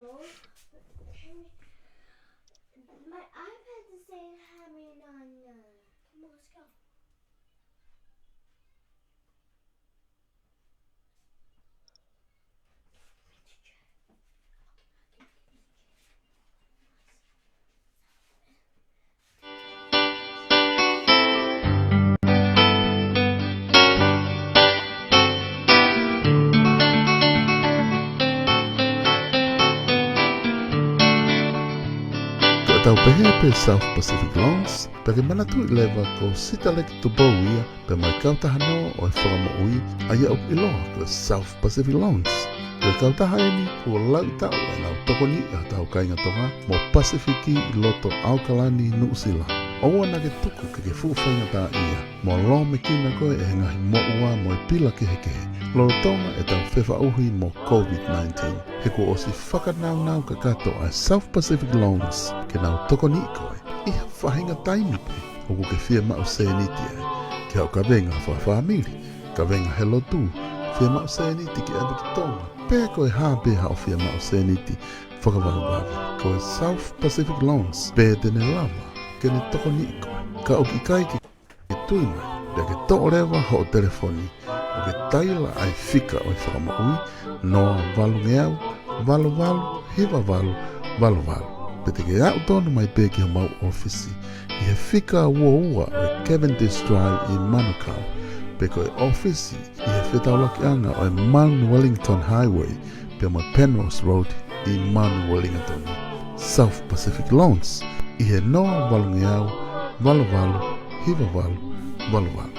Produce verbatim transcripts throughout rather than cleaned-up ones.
My iPad is saying, "Have me on, uh, come on, let's go." Ko ʻetau pehē pē South Pacific Loans, pea ke manatuʻi leva ko Sitaleki Tupou ia, pea mo e kautaha nō ʻo e fakamoʻui, ʻa ia ʻoku ʻiloa ko e South Pacific Loans. Ko e kautaha eni kuo lauʻi taʻu ʻenau tokoniʻi ʻa hotau kāinga Tonga mo Pasifiki ʻi loto ʻAokalani, Nuʻusila. ʻOua naʻa ke tuku ke ke fuʻu faingataʻaʻia mo lōmekina koe ʻe he ngaahi moʻua mo e pila kehekehe lolotonga ʻetau fefaʻuhi mo COVID nineteen, he kuo ʻosi fakanaunau kakato ʻa e South Pacific Loans ke nau tokoniʻi koe ʻi ha faʻahinga taimi pē ʻoku ke fiemaʻu sēniti ai, ki haʻo kavenga fakafāmili, kavenga he lotu, fiemaʻu sēniti ke ʻave ki Tonga, pe ko e hā pē haʻo fiemaʻu sēniti fakavavevave. Ko e South Pacific Loans pē te ne lava ke ne tokoniʻi koe. Ka ʻoku ʻikai ke ke tui mai, pea ke toʻo leva hoʻo telefoni ʻo ke taila ʻa e fika ʻo e fakamoʻui, noa valungeau, valu valu, hiva valu, valu valu. Pe te ke aʻu tonu mai pē ki homau ʻōfisi ʻi he fika ua ua ʻo e Cavendish Drive ʻi Manukau, pe ko e ʻōfisi ʻi he fetaulakiʻanga ʻo e Mount Wellington Highway pea mo e Penrose Road ʻi Mount Wellington. South Pacific Loans ʻi he noa valungeau, valu valu, hiva valu, valu valu.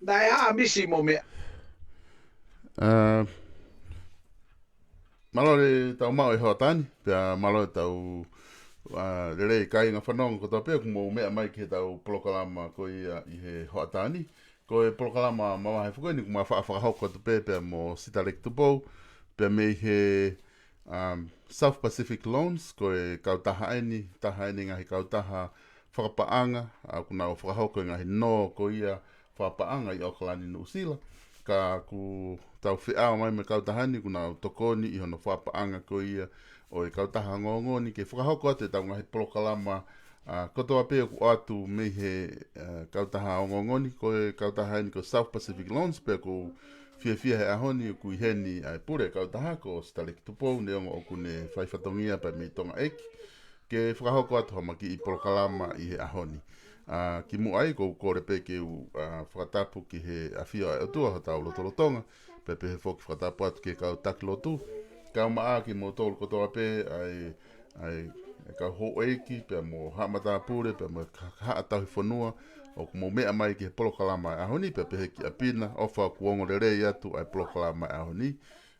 Naʻe ʻa misi mo meʻa. Ā, mālō e tau maʻu e hoʻatā ni, pea mālō e tau, ā, lelei kāinga fanongo kotoa pē ʻoku mou meʻa mai ki he tau polokalama ko ia ʻi he hoʻatā ni. Ko e polokalama mavahe foki eni ʻoku ma faʻa fakahoko atu pē pea mo Sitaleki Tupou, pea mei he, um, South Pacific Loans, ko e kautaha eni, taha eni ngaahi kautaha fakapaʻanga, ʻa ʻoku nau fakahoko e ngaahi nō ko ia fakapaʻanga ʻi ʻAokalani, Nuʻusila. Ka ʻoku tau feʻao mai mo e kautaha ni, ʻoku nau tokoni ʻi hono fakapaʻanga ko ia ʻo e kautaha ongoongo ni ke fakahoko atu e tau ngaahi polokalama, ā, kotoa pē ʻoku ʻoatu mei he, ā, kautaha ongoongo ni, ko e kautaha eni ko South Pacific Loans, pea ʻoku fiefia he ʻaho ni ʻoku ʻi heni ʻa e pule kautaha ko Sitaleki Tupou, neongo ʻoku ne fai fatongia pē mei Tonga ʻEiki, ke fakahoko atu ha kiʻi polokalama ʻi he ʻaho ni. Ā, kimuʻa ai, ʻoku ou kole pē ke u, ā, fakatapu ki he ʻafio ʻa e ʻOtua ʻi hotau lotolotonga, pea pehē foki fakatapu atu ki he kau taki lotu, kau maʻa kimoutolu kotoa pē, ʻa e, ʻa e, ʻa e kau houʻeiki, pea mo haʻa matāpule, pea mo e ka-, haʻa tauhi fonua, ʻoku mou meʻa mai ki he polokalama ʻa e ʻaho ni, pea pehē ki ʻapi na, ʻofa ʻoku ongo lelei atu ʻa e polokalama ʻa e ʻaho ni.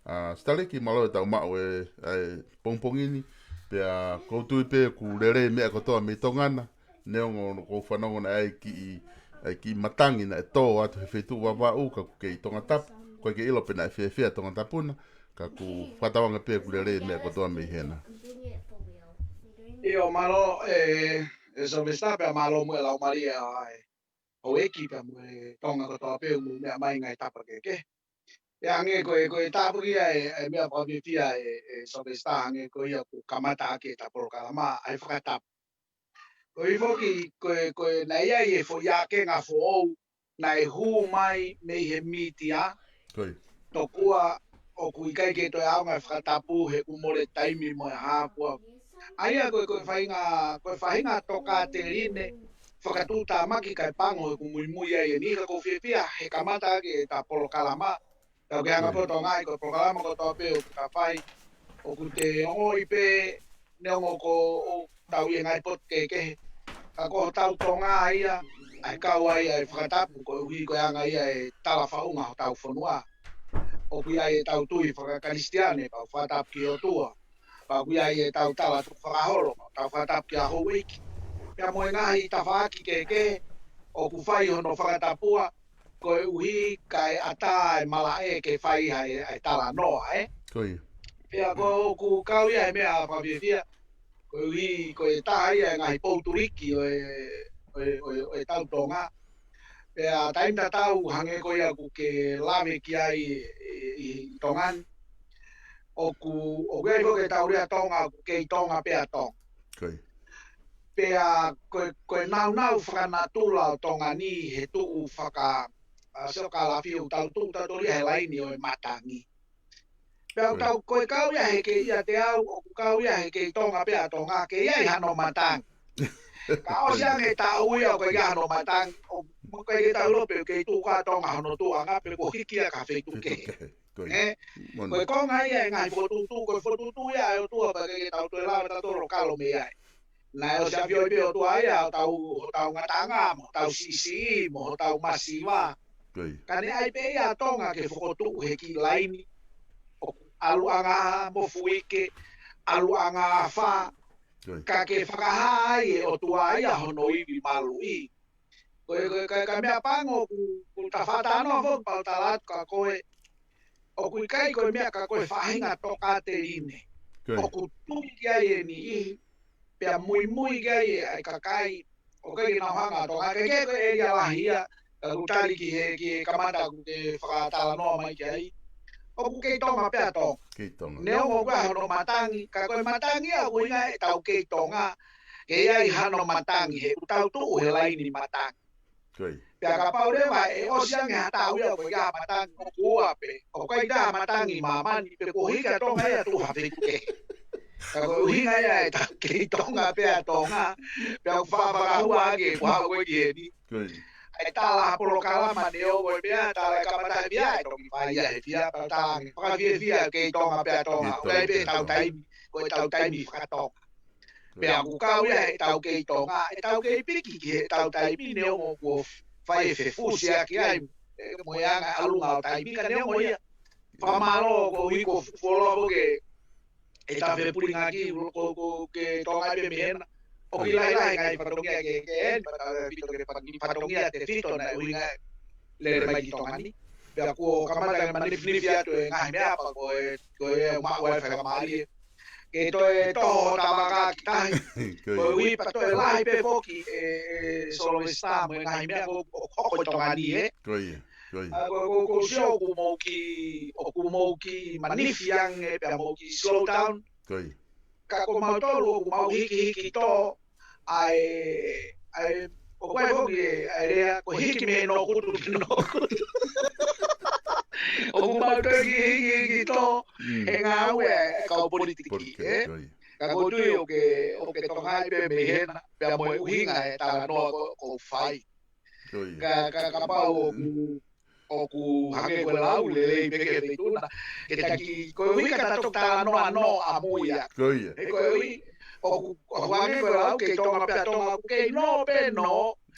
Ā, Sitaleki, mālō e tau maʻu e, ʻa e pongipongi ni, pea ʻoku ou tui pē ʻoku lelei meʻa kotoa mei Tonga na, neongo ʻoku ou fanongo naʻe ʻi ai e kiʻi, ʻa e kiʻi matangi naʻe tō atu he feituʻu Vavaʻu, ka ʻoku kei Tongatapu, ʻoku ʻikai ke ʻilo pe naʻe fēfē ʻa Tongatapu na, ka ʻoku fakatauange pē ʻoku lelei meʻa kotoa mei hena. ʻIo, mālō, ē, ē Sylvester, pea mālō mo e laumālie ʻa e houʻeiki pea mo e Tonga kotoa pē ʻoku mou meʻa mai ngaahi tapa kehekehe. Pea hangē ko e, ko e tāpuaki ia e, e meʻa fakafiefia ē, ē Sylvester, hangē ko ia ʻoku kamata ʻaki e ta polokalama ʻa e fakatapu. Ko e foki, ko e, ko e naʻe ʻi ai e foʻi ʻākenga foʻou naʻe hū mai mei he mītia. Ko ia. Tokua ʻoku ʻikai ke toe ʻaonga e fakatapu he ʻoku mole taimi mo e hā fua. ʻA ia ko e, ko e faʻahinga, ko e faʻahinga tokāteline fakatuʻutāmaki kae pango he ʻoku muimui ai eni, ka ʻoku ou fiefia he kamata ʻaki e ta polokalama. Tau ke anga poto ngaahi ko e polokalama kotoa pē ʻoku ta fai, ʻoku te ongoʻi pē neongo ʻoku tau ʻi he ngaahi potu kehekehe, ka ko hotau Tonga ia ʻa e kau ai ʻa e fakatapu, koeʻuhi ko e anga ia e tala faʻunga hotau fonua. ʻOku ʻi ai e tau tui fakakalisitiane, pea ʻoku fakatapu ki he ʻOtua. Pea ʻoku ʻi ai e tau tala tukufakaholo, pea tau fakatapu ki he houʻeiki. Pea mo e ngaahi tafaʻaki kehekehe ʻoku fai hono fakatapua, koeʻuhi kae ʻatā e malaʻe ke fai ai e talanoa, ē? Ko ia. Pea ko ʻeku kau ia he meʻa fakafiefia, koeʻuhi ko e taha ia e ngaahi poutuliki ʻo e, ʻo e, ʻo e, ʻo e tau Tonga. Pea taimi tatau hangē ko ia ʻoku ke lave ki ai ʻi, ʻi, ʻi Tonga ni. ʻOku, ʻoku ʻi ai foki e tau lea Tonga, ʻoku kei Tonga pea Tonga. Ko ia. Pea ko e, ko e naunau fakanatula ʻo Tonga ni he tuʻu faka, ʻa, siokālafi ʻoku tau tuʻu tautolu ia he laini ʻo e matangi. Pea ʻoku tau, ko e kau ia he kei ʻiate au, ʻoku kau ia he kei Tonga pea Tonga, kei ʻi ai hano matangi. Ka ʻosi ange taʻu ia ʻoku ʻikai hano matangi, ʻoku ʻikai ke tau ʻilo pe kei tuʻu ka Tonga hono tuʻuʻanga pe kuo hiki ia ki ha feituʻu kehe. Feituʻu kehe. Ko ia. Ē? Moʻoni. Ko e konga ia e ngaahi fokotuʻutuʻu, ko e fokotuʻutuʻu ia ʻa e ʻOtua pea ʻikai ke tau toe lava tautolu ʻo kalo mei ai. Naʻe ʻosi ʻafioʻi pē ʻe he ʻOtua ia hotau, hotau ngataʻanga, mo hotau siʻisiʻi, mo hotau masiva. Ko ia. Ka naʻe ʻai pē ia ʻa Tonga ke fokotuʻu he kiʻi laini. ʻOku ʻaluʻanga mofuike, ʻaluʻanga afā, Ko ia. ka ke fakahā ai ʻe he ʻOtua ia hono ivi maluʻi. Ko e, ko e, ka, ka meʻa pango ʻoku, ʻoku ta fakatalanoa foki pea u tala atu kia koe. ʻOku ʻikai ko e meʻa ka ko e faʻahinga tokāteline. Ko ia. ʻOku tui ki ai e niʻihi, pea muimui ki ai e, ʻa e kakai, ʻoku ʻikai ke nau hanga ʻo Tonga, ke ke ko e ʻēlia lahi ia, ka ʻoku tali ki he, ki he kamata ʻoku ke fakatalanoa mai ki ai. ʻOku kei Tonga pea Tonga. Kei Tonga. Neongo ʻoku ʻi ai hono matangi, ka ko e matangi ʻoku ʻuhinga ʻetau kei Tonga, ke ʻi ai hano matangi he ʻoku tau tuʻu he laini matangi. Ko ia. Pea kapau leva ʻe ʻosi ange ha taʻu ia ʻoku ʻikai ha matangi ʻoku ua pē, ʻoku ʻikai ha matangi ʻi māmani, pe kuo hiki ʻa Tonga ia ʻo tuʻu ha feituʻu kehe. Ka ko e ʻuhinga ia ʻetau kei Tonga pea Tonga, pea ʻoku fakafakahua ange ʻeku haʻu ko ē ki heni. Ko ia. ʻE tala ha polokalama neongo e meʻa, tala e kamata e meʻa, ʻe toki fai ia he fia, pea tala ange, fakafiefia kei Tonga pea Tonga, Kei ʻoku ʻi ai Tonga pē pea ʻetau Tonga. taimi, ko ʻetau taimi faka-Tonga. Ko ia. Pea ʻoku kau ia he ʻetau kei Tonga, ʻetau kei piki ki heʻetau taimi neongo kuo fai e fefusiaki ai, ē, mo e anga ʻalunga ʻo taimi ka neongo ia. Fakamālō koeʻuhi ko e fuoloa ko ē ke ʻe ta fepulingaki ko, ko, ke Tonga pē mei hena. ʻOku ʻi ai lahi lahi ngaahi fatongia ke, ke eni, pea tau ʻaupito ke pa-, fatongia tefito naʻe ʻuhinga e lele mai ki Tonga ni. Pea kuo kamata ke manifinifi atu e ngaahi meʻa pea ko e, ko e maʻu ai fakamālie. Ke toe toho tavaka ki tahi. Ko ia. Koeʻuhi pea toe lahi pē foki e, e Sylvester mo e ngaahi meʻa ko, ko, ko, ko Tonga ni, ē? Ko ia, ko ia. ʻA, ko, ko, ko sio ʻoku mou kiʻi, ʻoku mou kiʻi manifi ange, pea mou kiʻi slow down. Ko ia. Ka ko mautolu, ʻoku mau hikihiki tō, ʻa e, ʻa e, ʻoku ʻi ai foki e, ʻa e lea, ko e hiki mei he nokutu ki he nokutu. ʻOku mau toe kiʻi hikihiki tō, Mm. he ngāue e kau politiki, Politiki, ē? ko ia. Ka ʻoku ou tui ʻoku ke, ʻoku ke tokangaʻi pē mei hena, pea mo e ʻuhinga e talanoa ko, ko fai. Ko ia. Ka, ka, kapau ʻoku, ʻoku hangē ko e lau lelei pē ke feituʻuna. Ke taki, koeʻuhi ka ta toki talanoa nō ʻamui ia. Ko ia. He koeʻuhi, ʻoku, ʻoku hangē ko e lau kei Tonga pea Tonga, ʻoku kei nō pē nō.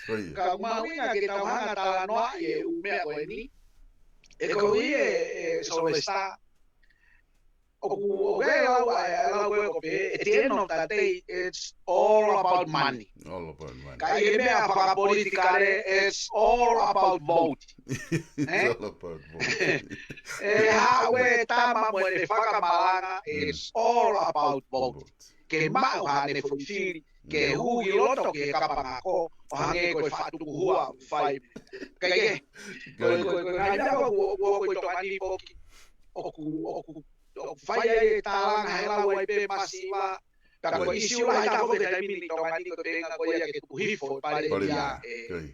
Ko ia. Ka ʻoku mahuʻinga ke tau hanga talanoa ʻi he ʻū meʻa ko eni. He koeʻuhi e, e Sylvester. ʻOku, ʻoku ʻi ai e lau, ʻa e, ʻa e lau ko ē ʻoku pehē, at the end of the day, it's all about money. All about money. Ka ʻi he meʻa fakapolitikale, it's all about vote. It's Ē? all about vote. E haʻu e tama mo ʻene fakamalanga, Mm. it's all about vote. Vote. Ke maʻu haʻane foʻi fili, ke Mm. hū ki loto ki he kapangako, ʻo hangē ko e faʻa tukuhua ʻoku fai. Ka ke, Ko ko, ia. ko, ko, ngaahi meʻa ʻoku, ʻoku, ʻoku ʻi Tonga ni foki, ʻoku, ʻoku ʻoku fai ai e tālanga he lau ai pē masiva. Pea ko e Ko ia. ʻisiū lahi taha foki he taimi ni Tonga ni ko e feinga ko ia ke tuku hifo e Pale Pale Nia Nia. ʻe, Ko ia.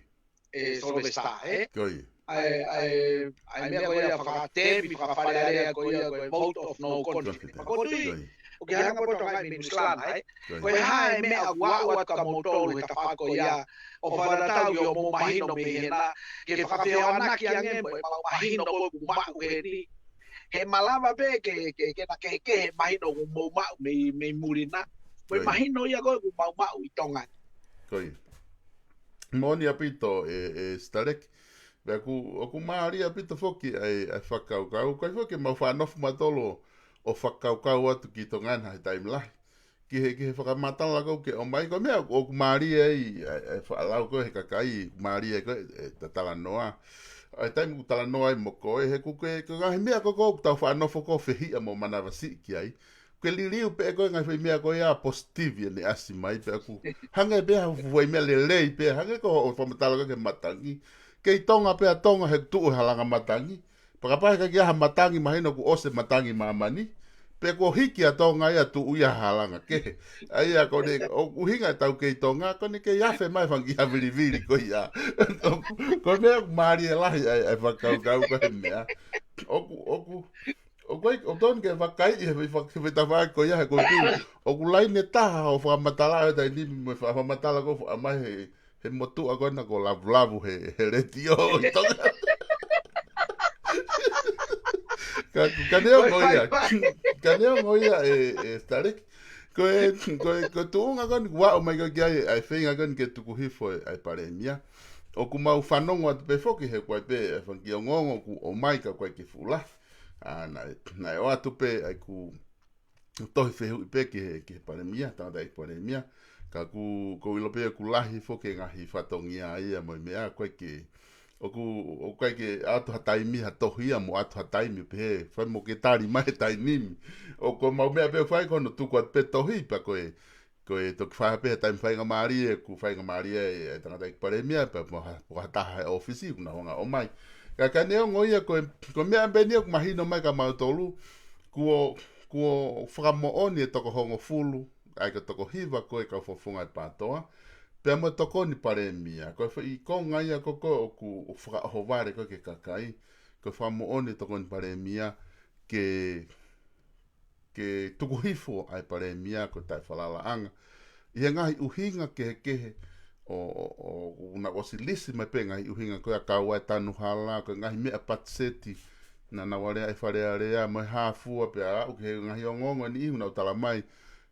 ʻe Sylvester, ē? Ko ia. ʻA e, ʻa e, ʻa e meʻa ko ia fakatemi, fakafale alea ko ia ko e vote of no confidence. Confidence. Pea ko e tui, Ko ia. ʻoku ke hanga poto ngai mei Nuʻusila na, ē? Ko ia. Ko e hā e meʻa ʻoku aʻu atu kia moutolu he tafaʻaki ko ia, ʻo fakatatau ki hoʻomou mahino mei hena, ke fakafehoanaki ange mo ʻemau mahino ko ē ʻoku maʻu heni. He malava pē ke, ke, ke na kehekehe mahino ʻoku mou maʻu mei, mei muli na. Ko e Ko ia. mahino ia ko ē ʻoku mau maʻu ʻi Tonga. Ko ia. Moʻoni ʻaupito e, e Sitaleki. Pea ʻoku, ʻoku mālie ʻaupito foki ʻa e, ʻa e fakakaukau. Ko e foki mau faʻa nofo mautolu ʻo fakakaukau atu ki Tonga na he taimi lahi. Ki he, ki he fakamatala ko ē ʻoku ke ʻomai ko e meʻa ʻoku mālie ai, ʻa e, ʻa e faʻa lau ko ē he kakai, mālie ko ē, e, ta talanoa. ʻa e taimi ʻoku talanoa ai mo koe, he ʻoku ke, ko e ngaahi meʻa ko ē ʻoku tau faʻa nofo ko ē ʻo fehiʻa mo manavasiʻi ki ai. Ke liliu pē ko e ngaahi foʻi meʻa ko ia positive ʻene ʻasi mai pē ʻoku hangē pē ha fuʻu foʻi meʻa lelei pē, hangē ko hoʻo fakamatala ko ē ki he matangi. Kei Tonga pē ʻa Tonga he tuʻu e halanga matangi. Pea kapau he ʻikai ke ʻi ai ha matangi mahino kuo ʻosi e matangi ʻi māmani. Pea kuo hiki ʻa Tonga ia ʻo tuʻu ia he halanga kehe. ʻA ia ko ʻene, ʻoku ʻuhinga ʻetau kei Tonga, ko ʻene kei afe mai e fanga kiʻi havilivili ko ia. Ko e meʻa ʻoku mālie lahi ai, ʻa e fakakaukau ko e meʻa. ʻOku, ʻoku, ʻoku ʻikai, ʻoku totonu ke vakaiʻi he, he, he tafaʻaki ko ia he ʻoku ou tui ʻoku laine taha hoʻo fakamatala he taimi ni mo e fa-, fakamatala ko ē ʻoku faʻa ʻomai he, he motuʻa ko ena ko Lavulavu he, he letiō ʻi Tonga. Ka, ka neongo ia, ka neongo ia ʻe, ʻe Taleki. Ko e, ko e, ko e tuʻunga ko eni kuo aʻu mai ko ē ki ai, ʻa e feinga ko eni ke tuku hifo e, ʻa e palēmia. ʻOku mau fanongo atu pē foki he ko e pē, ʻa e fanga kiʻi ongoongo kuo ʻomai ka ʻoku ʻikai ke fuʻu lahi. ʻA, naʻe, naʻe ʻoatu pē, ʻa e ku tohi fehuʻi pē ki he, ki he palēmia, tangataʻeiki palēmia. Ka ʻoku, ʻoku ou ʻilo pē ʻoku lahi foki e ngaahi fatongia ia mo e meʻa, ʻoku ʻikai ke, ʻoku, ʻoku ʻikai ke ʻoatu ha taimi ha tohi ia mo ʻoatu ha taimi pehē, fai mo ke tali mai he taimi ni. ʻOku mau meʻa pē fai ko hono tuku atu pē tohi pea ko e, ko e toki fai pē he taimi faingamālie, ʻoku faingamālie e, e tangataʻeiki palēmia, pea mo ha, mo ha taha he ʻōfisi, ʻoku nau hanga ʻo ʻomai. Ka, ka neongo ia ko e, ko e meʻa pē eni ʻoku mahino mai kia mautolu, kuo, kuo fakamoʻoni e toko hongofulu, ʻa ia ko e toko hiva ko ē kau fakafofonga e PATOA, pea mo e tokoni palēmia. Ko e foʻi konga ia ko ē ʻoku, ʻoku fakaʻohovale ko ē ki he kakai, ko e fakamoʻoni e tokoni palēmia ke, ke tuku hifo ʻa e palēmia ko e taʻefalalaʻanga. ʻI he ngaahi ʻuhinga kehekehe ʻo, ʻo, ʻo, ʻoku nau ʻosi lisi mai pē ngaahi ʻuhinga ko ia kau ai e tanu hala, ko e ngaahi meʻa patiseti, naʻa nau alea ʻi Fale Alea, mo e hā fua pea aʻu ki he ngaahi ongoongo ʻe niʻihi ʻoku nau tala mai,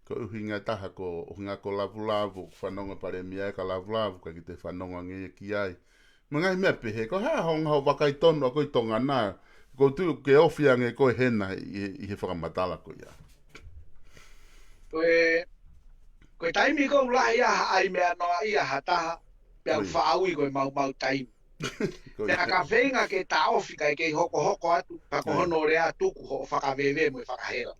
ko e ʻuhinga ʻe taha ko e ʻuhinga ko Lavulavu, ʻoku fanongo e palēmia ia kia Lavulavu, ʻikai ke toe fanongo ange ia ki ai. Mo e ngaahi meʻa pehē, ko e hā hoʻo ngaahi vakai tonu ʻa koe ʻi Tonga na, ʻoku ou tui ʻoku ke ofi ange koe hena ʻi, ʻi he fakamatala ko ia. Ko e, ko e taimi ʻoku lahi ai ha ʻai meʻa noa ia ha taha, pea ʻoku faʻa ui ko e maumau taimi. Ko ia. Pea ka feinga ke taʻofi kae kei hokohoko atu, ka ko hono lea tuku hoʻo fakaveve mo e fakahela.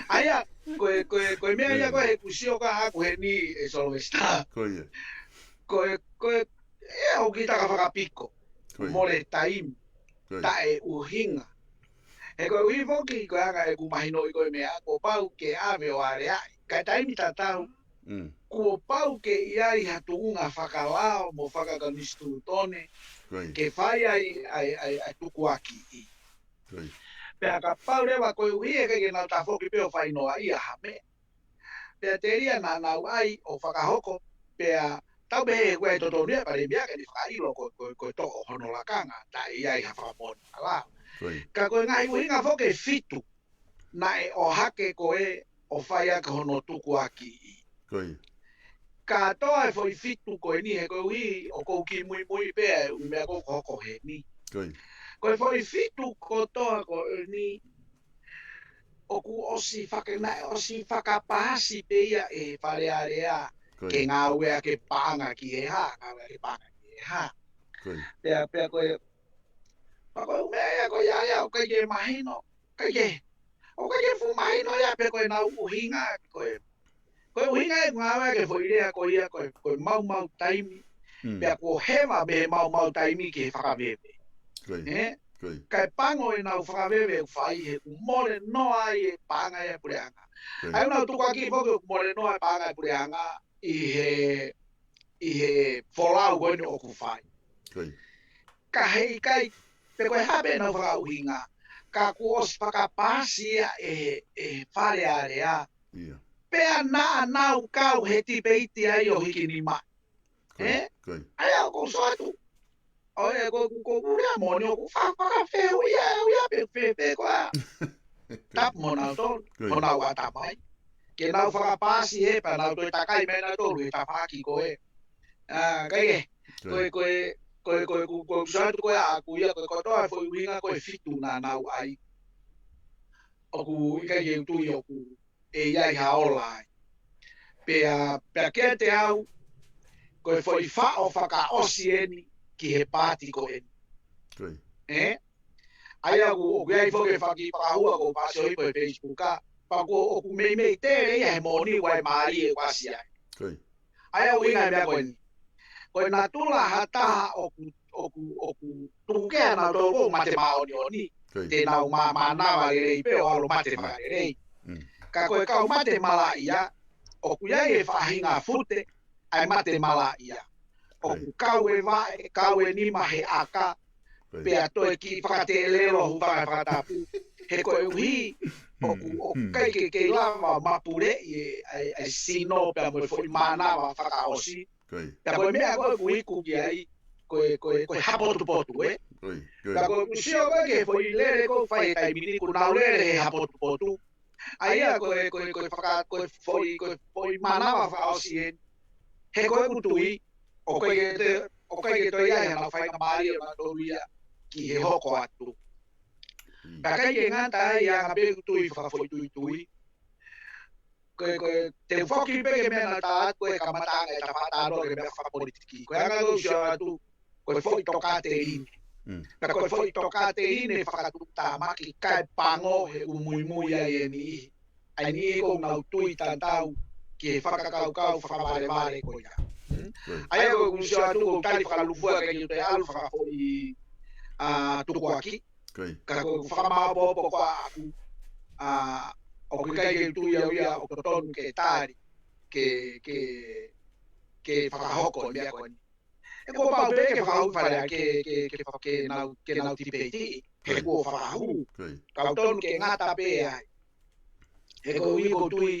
ʻA ia, ko e, ko e, ko e meʻa ia ko ē he ʻoku sio ka ʻaku heni ʻe Solomesita. Ko ia. Ko e, ko e, ʻe ʻoku ʻi ai ha fakapiko. Ko ia. Mole taimi. Ko ia. Taʻeʻuhinga. He koeʻuhi foki, ko e anga ʻeku mahinoʻi ko e meʻa, kuo pau ke ʻave ʻo aleaʻi. Ka ʻi he taimi tatau, kuo pau ke ʻi ai ha tuʻunga fakalao mo fakakanisitūtone, ke fai ai, ai, ai, ai tukuakiʻi. Pea kapau leva koeʻuhi he ʻikai ke nau tafoki pē ʻo fai noa ia ha meʻa. Pea telia naʻa nau ʻai ʻo fakahoko, pea tau pehē he ʻoku ʻi ai e totonu ia e palēmia ke ne fakaʻilo ko, ko, ko e toʻo hono lakanga, taʻe ʻi ai ha fakamoʻoni hala. Ka ko e ngaahi ʻuhinga foki ʻe fitu, naʻe ʻohake ko ē ʻo fai ʻaki hono tukuakiʻi. Kātoa e foʻi fitu ko eni he koeʻuhi ʻoku ou kiʻi muimui pē ʻa e ʻū meʻa ʻoku hoko heni. Ko e foʻi fitu kotoa ko eni ʻoku ʻosi faka-, naʻe ʻosi fakapaasi pē ia ʻe Fale Alea ke ngāueʻaki e paʻanga ki he hā, ngāueʻaki e paʻanga ki he hā. Pea, pea ko e, pea ko e ʻū meʻa ia ko ia ia ʻoku ʻikai ke mahino, ʻikai ke, ʻoku ʻikai ke fuʻu mahino ia pe ko e hā e ʻuhinga, ko e, ko e ʻuhinga ʻeku ngāueʻaki e foʻi lea ko ia, ko e, ko e maumau taimi, pea kuo heva mei he maumau taimi ki he fakaveve. Kae pango ʻenau fakaveve ʻoku fai he ʻoku mole noa ai e paʻanga ia ʻa e puleʻanga. ʻA ia ʻoku nau tukuakiʻi foki ʻoku mole noa e paʻanga ʻa e puleʻanga ʻi he, ʻi he folau ko eni ʻoku fai. Ka heʻikai, pe ko e hā pē ʻenau fakaʻuhinga, ka kuo ʻosi fakapaasi ia ʻe he, ʻe he Fale Alea. Pea naʻa nau kau he tipeiti ai ʻo hiki nima. ʻA ia ʻoku ou sio atu. ʻOku, ʻoku, ʻoku lea moʻoni ʻoku fa-, fakafehuʻia, ʻuhinga pe, pe, pe ko e hā. Tapu mo nautolu, mo nau ʻatamai. Ke nau fakapaasi he pea nau toe takai mai nautolu he tafaʻaki ko ē. ʻA, kae kehe, ko e, ko e, ko e, ko e, ko e, ko e, ko e, ko e, ko e, ko e kotoa e foʻi ʻuhinga ko e fitu naʻa nau ʻai. ʻOku ʻikai ke u tui ʻoku ʻe ʻi ai ha ola ai. Pea, pea kiate au, ko e foʻi faʻo fakaʻosi eni ki he paati ko eni. Ko ia. ʻE? ʻA ia ʻoku, ʻoku ʻi ai foki e faki fakahua ko Pasio Ipo he Facebook ka. Pea ko ʻoku meimei tele ia he moʻoni ʻoku ʻi ai mālie ʻoku ʻasi ai. Ko ia. ʻA ia ʻoku ʻuhinga e meʻa ko eni. Ko e natula ha taha ʻoku, ʻoku, ʻoku tuku kehe ʻa nautolu ʻoku mate māʻoniʻoni. Ko ia. Te nau mā, mānava lelei pē ʻo ʻalu mate fakalelei. Mm. Ka ko e kau mate malaʻia, ʻoku ʻi ai e faʻahinga fute, ʻa e mate malaʻia. ʻOku kau e vaʻe, kau e nima he ʻaka, pea toe kiʻi fakateʻelelo hūfanga he fakatapu. He koeʻuhi, ʻoku, ʻoku ʻikai ke kei lava mapuleʻi e, e, e sino pea mo e foʻi mānava fakaʻosi. Pea ko e meʻa ko ē ʻoku iku ki ai, ko e, ko e, ko e hapotupotu, ē? Pea ko ʻeku sio ko ē ki he foʻi lele ko ē ʻoku fai he taimi ni, ʻoku nau lele he hapotupotu. ʻA ia ko e, ko e, ko e faka-, ko e foʻi, ko e foʻi mānava fakaʻosi eni. He ko ʻeku tui, ʻoku ʻikai ke te, ʻoku ʻikai ke toe ʻi ai hano faingamālie ʻo nautolu ia ki he hoko atu. Mm. Pea ʻikai ke ngata ai, ʻa ia ʻoku pehē ʻeku tui fakafoʻituitui. Ko e, ko e, te u foki pē ki he meʻa naʻa ta atu ko e kamataʻanga ʻeta fakatalanoa ki he meʻa fakapolitiki. Ko e anga ʻeku sio atu, ko e foʻi tokāteline. Mm. Pea ko e foʻi tokāteline fakatuʻutāmaki kae pango he ʻū muimui ai e niʻihi. ʻA e niʻihi ʻoku nau tui tatau ki he fakakaukau fakavalevale ko ia. Mm. ʻA ia ko ʻeku sio atu ʻoku ou tali fakalūkufua ke u toe ʻalu fakafoʻi, ʻa, tukuaki. Ko ia. Ka ko ʻeku fakamāopoopo ko ʻaku, ʻa, ʻoku ʻikai ke u tui au ia ʻoku totonu ke tali, ke, ke, ke fakahoko e meʻa ko eni. He kuo pau pē ke fakahū Fale Alea ke, ke, ke, ke nau, ke nau tipeiti, he kuo fakahū. Ko ia. Ka ʻoku totonu ke ngata pē ai. He koeʻuhi ʻoku ou tui,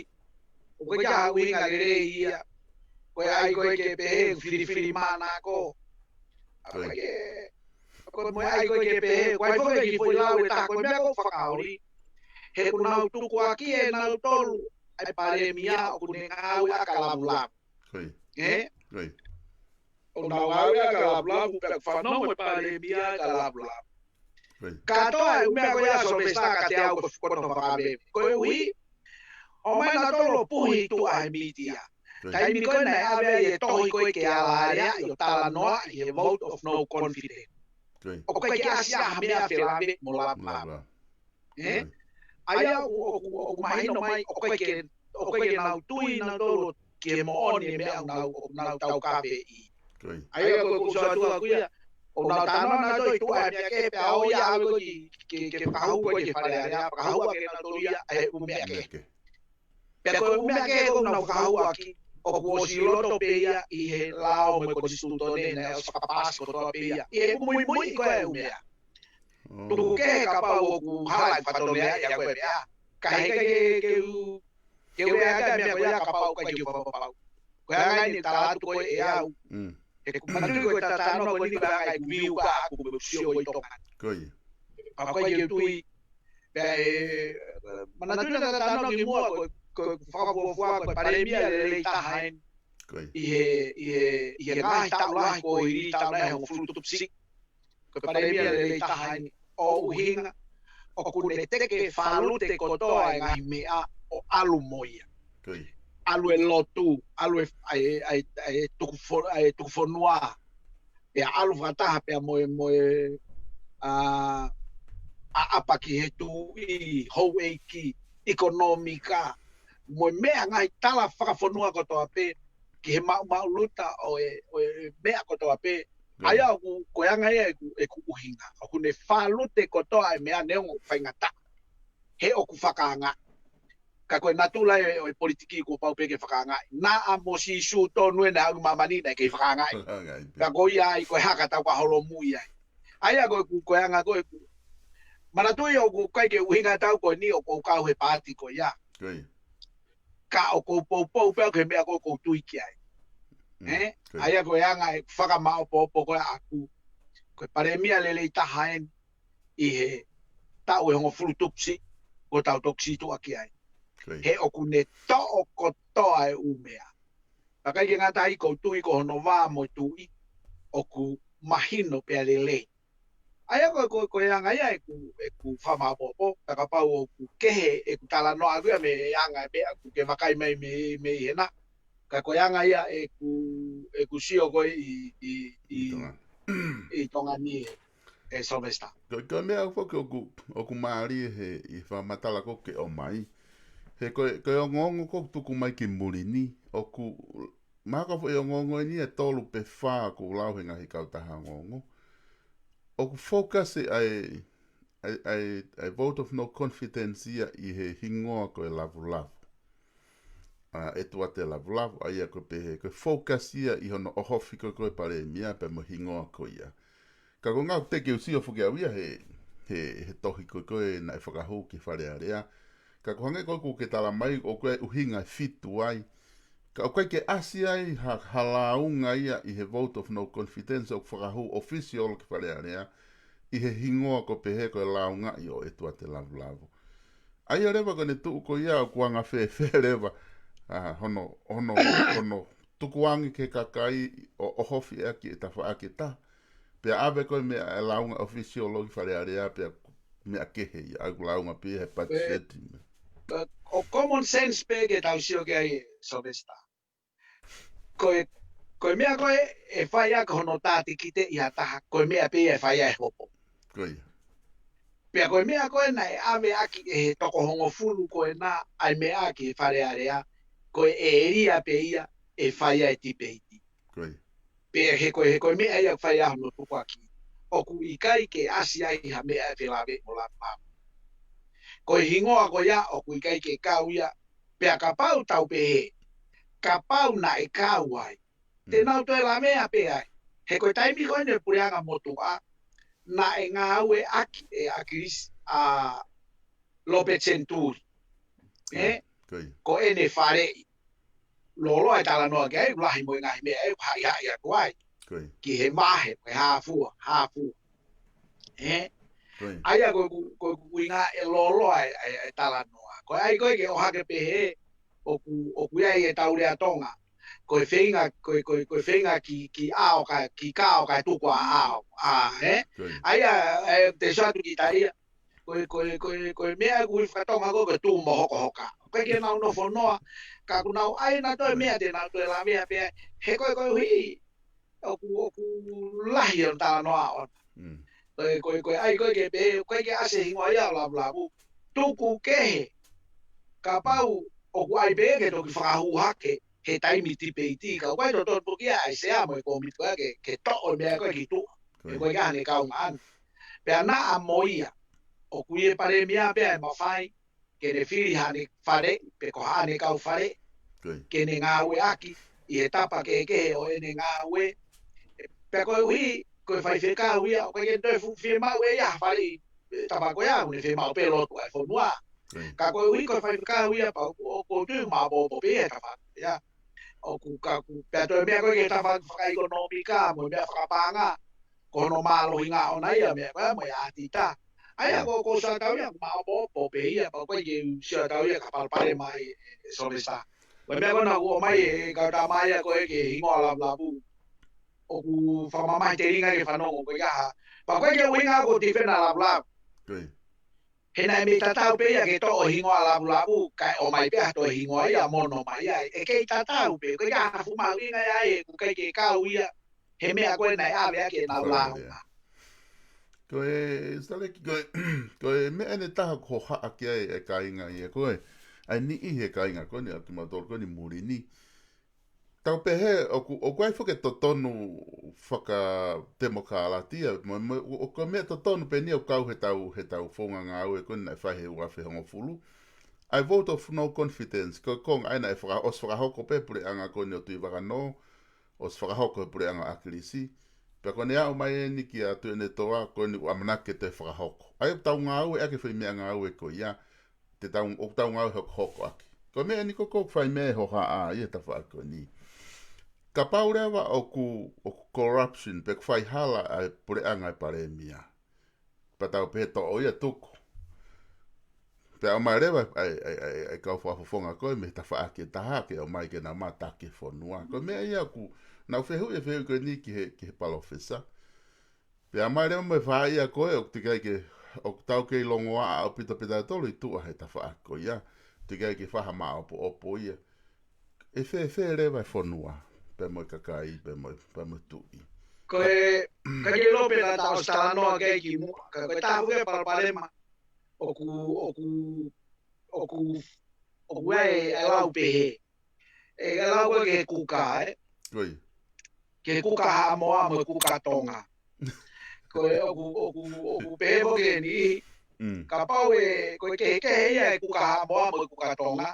ʻoku ʻikai ke ʻuhinga lelei ia. Ko e ʻai ko ē ke pehē, filifili mana ko. Ko ia. Ko e mo e ʻai ko ē ke pehē, ko e ʻai foki ki he foʻi lau ʻe taha, ko e meʻa ʻoku ou fakaoli. He ʻoku nau tukuakiʻi ʻe nautolu ʻa e palēmia ʻoku ne ngāue ʻakalavulavu. Ko ia. Ē? Ko ia. ʻOku nau ngāue ʻakalavulavu, pea fanongo e palēmia ʻakalavulavu. Ko ia. Kātoa e ʻū meʻa ko ia Sylvester kiate au ko e fukoto fakameme. Koeʻuhi, ʻomai nautolu ʻo puhi tuʻa he mītia. Ko ia. Taimi ko ē naʻe ʻave ai e tohi ko ē ke ala alea ʻo talanoaʻi he vote of no confidence. Ko ia. ʻOku ʻikai ke ʻasi ha meʻa felāveʻi mo lavulavu. Lavulavu. Ē? Ko ia. ʻA ia ʻoku, ʻoku, ʻoku mahino mai, ʻoku ʻikai ke, ʻoku ʻikai ke nau tui nautolu ki he moʻoni e meʻa ʻoku nau, ʻoku nau taukave ʻi. Ko ia. ʻA ia ko ʻeku sio atu ʻaku ia, ʻoku nau talanoa nautolu ʻi tuʻa he meʻa kehe pea ʻoku ʻi ai ʻa e ʻalu ko ē ki, ki, ki he fakahū ko ē ki he Fale Alea, fakahū ʻaki ʻe nautolu ia ʻa e ʻū meʻa kehe. Meʻa kehe. Pea ko e ʻū meʻa kehe ʻoku nau fakahū ʻaki, ʻoku ʻosi loto pē ia ʻi he lao mo e konisitūtone naʻe ʻosi fakapaasi kotoa pē ia. ʻI heʻeku muimui ko ē e ʻū meʻa. Oh. Tuku kehe kapau ʻoku hala e fatongia ia ko e meʻa. Ka heʻikai ke, ke u, ke u ʻea ʻaki e meʻa ko ia kapau ʻoku ʻikai ke u fakapapau. Ko e anga eni e tala atu ko ē ʻe au. Mm. He ʻoku ou manatuʻi ko e talanoa ko eni ko e anga ʻeku view ka ʻoku ou sio ko ē ʻi Tonga. Ko ia. Ka ʻoku ʻikai ke u tui. Pea ʻe, manatuʻi naʻa ta talanoa ki muʻa ko e, ko e fakafuofua ko e palēmia lelei taha eni. Ko ia. ʻI he, ʻi he, ʻi he ngaahi taʻu lahi kuo hili, taʻu nai hongofulu tupu siʻi. Ko e palēmia lelei taha eni ʻo ʻuhinga ʻoku ne teke fālute kotoa e ngaahi meʻa ʻo ʻalu mo ia. Ko ia. ʻAlu e lotu, ʻalu e, ʻa e, ʻa e, ʻa e tuku fo-, ʻa e tuku fonua. Pea ʻalu fakataha pea mo e, mo e, ʻa, ʻaʻapa ki he tuʻi, houʻeiki, ʻikonōmika, mo e meʻa ngaahi tala fakafonua kotoa pē, ki he maʻumaʻuluta ʻo e, ʻo e meʻa kotoa pē, Ko ia. ʻA ia ʻoku, ko e anga ia ʻeku, ʻeku ʻuhinga. ʻOku ne fālute kotoa e meʻa neongo faingataʻa. He ʻoku fakaangaʻi. Ka ko e natula ʻo e, ʻo e politiki kuo pau pē ke fakaangaʻi. Naʻa mo Sīsū tonu ʻene haʻu ki māmani naʻe kei fakaangaʻi. Fakaangaʻi pē. Ka ko ia ai ko e hā ka tau ka holomui ai. ʻA ia ko ʻeku, ko e anga ko ʻeku. Manatuʻi ʻoku ʻikai ke ʻuhinga atu ko eni ʻoku ou kau he paati ko ia. Ko ia. Ka ʻoku ou poupou pē au ki he meʻa ko ē ʻoku ou tui ki ai. Mm, Ē? ko ia. ʻA ia ko e anga e fakamaopoopo ko ē ʻaku. Ko e palēmia lelei taha eni ʻi he taʻu ʻe hongofulu tupu siʻi, kuo tau toki sītuʻa ki ai. Ko ia. He ʻoku ne toʻo kotoa e ʻū meʻa. Pea ʻikai ke ngata ai ʻoku ou tui ko hono vā mo e tuʻi, ʻoku mahino pea lelei. ʻA ia ko, ko, ko e anga ia ʻeku, ʻeku fakamaopoopo, pea kapau ʻoku kehe ʻeku talanoa ʻaku ia mei he anga e meʻa ʻoku ke vakai mai mei, mei hena. Ka ko e anga ia ʻeku, ʻeku sio ko ē ʻi, ʻi, ʻi, ʻI Tonga. ʻi Tonga ni ē. ʻe Sylvester. Ko, ko e meʻa foki ʻoku, ʻoku mālie he, ʻi he fakamatala ko ē ʻoku ke ʻomai. He ko e, ko e ongoongo ko ē ʻoku tuku mai ki muli ni, ʻoku, mahalo ko e ongoongo eni ʻe tolu pe fā ʻoku lau he ngaahi kautaha ongoongo. ʻOku focus ʻa e, ʻa e, ʻa e, ʻa e vote of no confidence ia ʻi he hingoa ko e Lavulavu. ʻA, ʻEtuate Lavulavu, ʻa ia ko e pehē, ko e focus ia ʻi hono ʻohofi ko ē ko e palēmia pea mo e hingoa ko ia. Ka ko e ngaahi te ke usio foki au ia he, he, he tohi ko ē ko ē naʻe fakahū ki Fale Alea. Ka ko e hangē ko ē ʻoku ke tala mai, ʻoku ʻi ai e ʻuhinga ʻe fitu ai. Ka ʻoku ʻikai ke ʻasi ai ha, ha lāunga ia ʻi he vote of no confidence ʻoku fakahū official ki Fale Alea, ʻi he hingoa ko e pehē ko e lāungaʻi ʻo ʻEtuate Lavulavu. ʻA ia leva ko ʻene tuʻu ko ia ʻoku anga fēfē leva, ʻa, hono, hono, hono tukuange ki he kakai ʻo, ʻohofi ʻaki e tafaʻaki ʻe taha. Pea ʻave ko ē meʻa e lāunga official ʻo ki Fale Alea pea meʻa kehe ia, ʻa ia ʻoku lāunga pē he patiseti. Ē, ʻo common sense pē ke tau sio ki ai ʻe Sylvester. Ko e, ko e meʻa ko ē ʻe fai ʻaki hono tātikite ʻi ha taha, ko e meʻa pē ia ʻe fai ai e hopo. Ko ia. Pea ko e meʻa ko ē naʻe ʻave ʻaki ʻe he toko hongofulu ko ena ʻa e meʻa ki Fale Alea, ko e ʻēlia pē ia ʻe fai ai e tipeiti. Ko ia. Pea he ko e, he ko e meʻa ia ʻoku fai ai hono tukuakiʻi. ʻOku ʻikai ke ʻasi ai ha meʻa ʻe felāveʻi mo Lavulavu. Ko e hingoa ko ia ʻoku ʻikai ke kau ia, pea kapau tau pehē, kapau naʻe kau ai, te Mm. nau toe lavea pē ai. He ko e taimi ko eni e puleʻanga motuʻa, naʻe ngāueʻaki ʻe ʻAkilisi ʻa Lopeti Senituli. Ē? Ko ia. Ko ʻene faleʻi. Loloa e talanoa ki ai, lahi mo e ngaahi meʻa ʻe haʻihaʻi atu ai. Ko ia. Ki he mahe, mo e hā fua, hā fua. Ē? Ko ia. ʻA ia ko, ko, ko, ko e ʻuhinga ʻe loloa e, e, e talanoa. Ko e ʻai ko ē ke ʻohake pehē, ʻoku, ʻoku ʻi ai e tau lea Tonga. Ko e feinga, ko e, ko e, ko e feinga ki, ki ʻao ka, ki kao ka tuku ʻa ʻao. ʻA, ē? Ko ia. ʻA ia, e, te sio atu ki taia. Ko e, ko e, ko e, ko e meʻa ʻoku ui fakatonga ko ē, ko e tū mo hokohoka. ʻOku ʻikai ke nau nofo noa, ka ʻoku nau ʻai ʻenautolu e Ko ia. meʻa te nau toe lavea pē ai. He ko e, ko e ʻuhi, ʻoku, ʻoku lahi ʻo talanoa ʻona. Mm. Ko e, ko e, ko e ʻai ko ē ke pehē, ʻoku ʻikai ke ʻasi e hingoa ia ʻo Lavulavu. Tuku kehe, kapau ʻoku ʻai pē ke toki fakahū hake he taimi tipeiti, ka ʻoku ʻikai totonu pē ia ʻa e sea mo e kōmiti ko ē ke, ke toʻo e meʻa ko ē ki tuʻa. Ko ia. He ko e ʻikai haʻane kaungā ʻana. Pea naʻa mo ia, ʻoku ʻi he palēmia pē ʻa e mafai, ke ne fili haʻane faleʻi, pe ko haʻane kau faleʻi, Ko ia. ke ne ngāueʻaki ʻi he tapa kehekehe ʻo ʻene ngāue. Pea koeʻuhi, ko e faifekau ia, ʻoku ʻikai ke toe fu-, fiemaʻu ʻe ia ha faleʻi, e, tapa ko ia, ʻoku ne fiemaʻu pē lotu ʻa e fonua. Ko ia. Ka koeʻuhi ko e faifekau ia, pea ʻoku, ʻoku ou tui ʻoku maʻopoʻopo pē ia e tapa ia. ʻOku ka ku, pea toe meʻa ko ē ki he tapa fakaʻekonōmika, mo e meʻa fakapaʻanga, ko hono mālohinga ʻona ia, meʻa ko ē mo e ʻātita. ʻA ia, Mm. ko, ko siʻa tau ia, maʻopoʻopo pē ia, pea ko e ke siʻa tau ia, ka palopalema ʻe, ʻe Sylvester. Ko e meʻa ko ena ʻoku ʻomai ʻe he kau tama ia ko ē ki he hingoa Lavulavu. ʻOku fakamamahi telinga ke fanongo ko e ʻaha. Pea ko e ke ʻuhinga ko e tifena Lavulavu. Ko ia. He naʻe mei tatau pē ia ke toʻo e hingoa Lavulavu, kae ʻomai pē ha toe hingoa ia mo nofo mai ai. ʻE kei tatau pē, ko e ʻaha fuʻu mahuʻinga ia ʻe, ʻoku ʻikai ke kau ia, he meʻa ko ē naʻe ʻave ʻaki ʻenau Ko ia. lāunga. Ko e, Saleki, ko e, ko e meʻa ʻe taha ʻoku hohaʻa ki ai e kāinga ia ko ē. ʻA e niʻihi e kāinga ko eni, ʻa kimautolu ko eni muli ni. Tau pehē, ʻoku, ʻoku ʻi ai foki e totonu fakatemokālati ia, mo, mo, ʻo, ko e meʻa totonu pē eni ʻoku kau he tau, he tau founga ngāue ko eni naʻe fai he ua afe hongofulu. ʻA e vote of no confidence, ko e konga ʻa ē naʻe faka-, ʻosi fakahoko pē puleʻanga ko eni ʻo Tuʻivakanō, ʻosi fakahoko he puleʻanga ʻAkilisi. Pea ko ʻene aʻu mai eni kia Tuʻiʻonetoa, ko eni ʻoku ʻamanaki ke toe fakahoko. ʻA ia ʻoku tau ngāueʻaki e foʻi meʻangāue ko ia, te tau, ʻoku tau ngāue hokohoko ʻaki. Ko e meʻa eni ko ē ʻoku fai mei ai e hohaʻa ia he tafaʻaki ko eni. Kapau leva ʻoku, ʻoku corruption, pe ʻoku fai hala ʻa e puleʻanga ʻa e palēmia. Pea tau pehē toʻo ia tuku. Pea ʻomai leva ʻa e, ʻa e, ʻa e, ʻa e kau fakafofonga ko ē mei he tafaʻaki ʻe taha ke ʻomai ke nau mātaki e fonua. Ko e meʻa ia ʻoku, naʻa ku fehuʻi e fehuʻi ko eni ki he, ki he palōfesa. Pea ʻomai leva mo e faʻahi ia ko ē, ʻoku teʻeki ai ke, ʻoku tau kei longoaʻa ʻaupito pē tautolu ʻi tuʻa he tafaʻaki ko ia. Teʻeki ai ke fai ha maʻopoʻopo ia. ʻE fēfē leva e fonua, pea mo e kakai, pea mo e, pea mo e tuʻi. Ko e, ka ke lope na tau talanoa ke ki muʻa, ka ko e taha ke palopalema, ʻoku, ʻoku, ʻoku, ʻoku ʻi ai e lau pehē. ʻE lau ko ē ke kuka, ē? Ko ia. Ke kuka Haʻamoa mo e kuka Tonga. Ko e ʻoku, ʻoku, ʻoku pehē mo ke ni, Mm. kapau ʻe, ko e kehekehe ia e kuka Haʻamoa mo e kuka Tonga.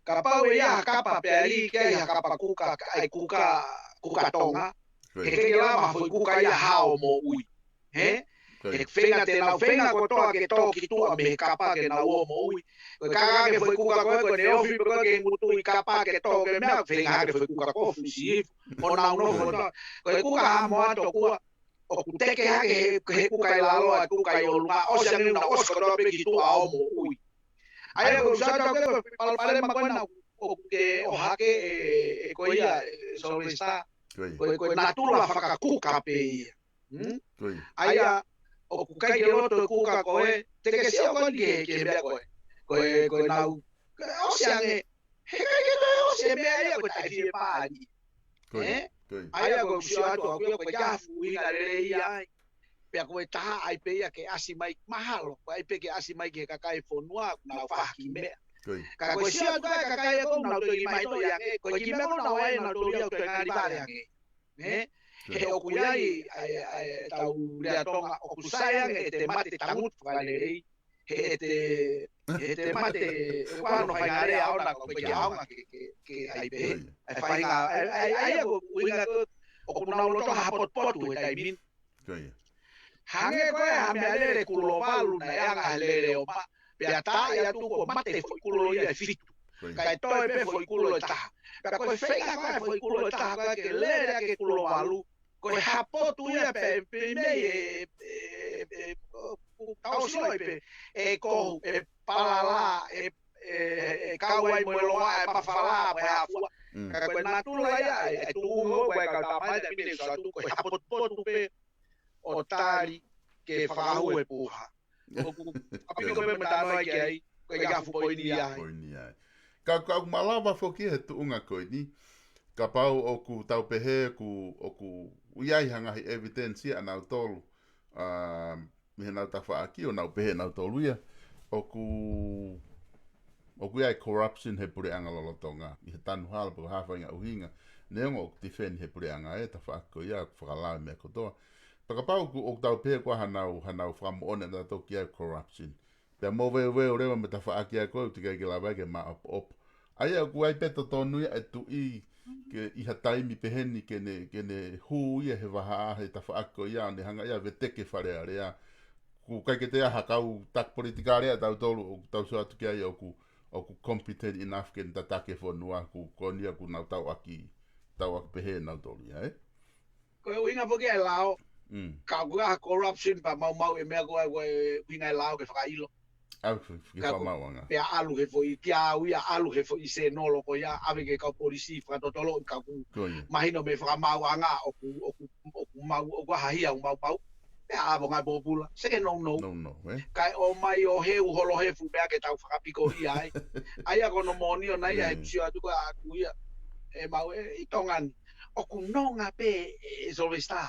Kapau ʻe ʻi ai ha kapa pea liʻaki ha kapa kuka, ʻa e kuka, kuka Tonga. Ko ia. He ʻikai ke lava foʻi kuka ia hao moʻui. He? Ko ia. He feinga te nau feinga kotoa ke tō ki tuʻa mei he kapa ke nau ō moʻui. Ko e kaka ke foʻi kuka ko ē, ko ʻene ofi pē ko ē ke ngutu ʻi kapa ke tō ke meʻa, feinga ke foʻi kuka ko ē fusi. ʻO nau nofo kotoa. Ko e kuka Haʻamoa tokua, ʻoku teke hake he, he kuka ʻi lalo ʻa e kuka ʻi ʻolunga, ʻosi ange na ʻosi kotoa pē ki tuʻa ō moʻui. ʻA ia ko e sata ko e palopalema ko ena ʻoku ke ʻohake ē, ē ko ia, ē Sylvester. Ko ia. Ko e, ko e natula fakakuka pē ia. Hmm? Ko ia. ʻA ia, ʻoku ʻikai ke loto e kuka ko ē, te ke sio ko eni ki he, ki he meʻa ko ē. Ko e, ko e nau, ko e ʻosi ange, he ʻikai ke toe ʻosi e meʻa ia ko e taʻefie pāli. Ko ia, Ē? ko ia. ʻA ia ko e sio atu au ko e ʻikai ha fuʻu ʻuhinga lelei ia ai. Pea ko e taha ai pē ia ke ʻasi mai mahalo, ko e ai pē ke ʻasi mai ki he kakai e fonua, nau faki meʻa. Ko ia. Ka ko e sio atu ʻa e kakai ʻoku nau toe ki mai to ia, ko e ki meʻa ko nau ai nau toe ia toe ngali vale ange. Ē? Ko ia. He ʻoku ʻi ai, ʻa e, ʻa e, tau lea Tonga, ʻoku sai ange ʻete mate tangutu fakalelei, he ʻete, he ʻete mate, ʻoku ʻi ai hono faingalea ʻona ko e peke ʻaonga ke, ke, ke ai pē. Ko ia. ʻE fainga, ʻa e, ʻa e, ʻa e, ko e ʻuhinga ko ē, ʻoku nau loto hapotupotu he taimi ni. Ko ia. Hangē ko e ha meʻalele kulo valu naʻe anga he lele ʻo ma, pea tā ia atu ko e mate foʻi kulo ia ʻe fitu. Ko ia. Kae toe pē foʻi kulo ʻe taha. Pea ko e feinga ko ē foʻi kulo ʻe taha ko ē ke lele ake kulo valu, ko e hapotu ia pē, pē mei e, e, e, e, ʻo, ʻo, tau sio ai pē, e kohu, e palala, e, e, e kau ai mo e loa, e mafala, mo e hafua. Mm. Ka ko e natula ia, e, e tuʻunga ko ē kau tamai, te mine satu, ko e hapotupotu pē ʻo tali ke fakahū e puha. ʻOku, ʻa piko pē mo talanoa ki ai, ko e ʻikai ha fuʻu poini ia ai. Poini ia ai. Ka, ka ʻoku malava foki he tuʻunga ko eni, kapau ʻoku tau pehē ʻoku, ʻoku ʻi ai ha ngaahi evidence ia ʻanautolu, um, mei heʻenau tafaʻaki ʻo nau pehē ʻanautolu ia, ʻoku, ʻoku ʻi ai corruption he puleʻanga lolotonga, ʻi he tanu hala pe ko e hā e faʻahinga ʻuhinga, neongo ʻoku defend he puleʻanga e tafaʻaki ko ia, ʻoku fakalao e meʻa kotoa. Pea kapau ʻoku, ʻoku tau pehē ko e hā ʻenau, hā ʻenau fakamoʻoni ʻanautolu ki ai corruption. Pea moveuveu leva mo e tafaʻaki ia ko ē, ʻoku teʻeki ai ke lava ke maʻopoʻopo. ʻA ia ʻoku ʻi ai pē totonu ia e tuʻi ke ʻi ha taimi pehē ni ke ne, ke ne hū ia he vahaʻa he tafaʻaki ko ia ʻo ne hanga ia ʻo veteki e Fale Alea. ʻOku ʻikai ke toe ʻi ai ha kau taki politikale ʻatautolu ʻoku tau sio atu ki ai ʻoku, ʻoku competent enough ke ne tataki e fonua, ʻoku ko eni ia ʻoku nau tauʻaki, tauʻaki pehē ʻanautolu ia, ē? Ko e ʻuhinga foki e lao, Mm. ka ʻoku ʻi ai ha corruption pea maumau e meʻa ko ē, ko e ʻuhinga e lao ke fakaʻilo. ʻA e fi-, fi-, Ka ko fakamaauʻanga. Pea ʻalu he foʻi, kia au ia ʻalu he foʻi senolo ko ia, ʻave ki he kau polisi fakatotolo, ka ʻoku Ko ia. mahino mei he fakamaauʻanga, ʻoku, ʻoku, ʻoku mau, ʻoku ʻi ai ha hia ʻoku maumau. Pea ʻave ngaahi pōpula, seke nounou. Nounou, ē? Kae ʻomai ʻo heu holo he fuʻu meʻa ke tau fakapiko ia ai. ʻA ia ko hono moʻoni ʻona ia he Mm. sio atu ko ē ʻaku ia. ʻE mau ē, ʻi Tonga ni. ʻOku nonga pē, ē, Sylvester.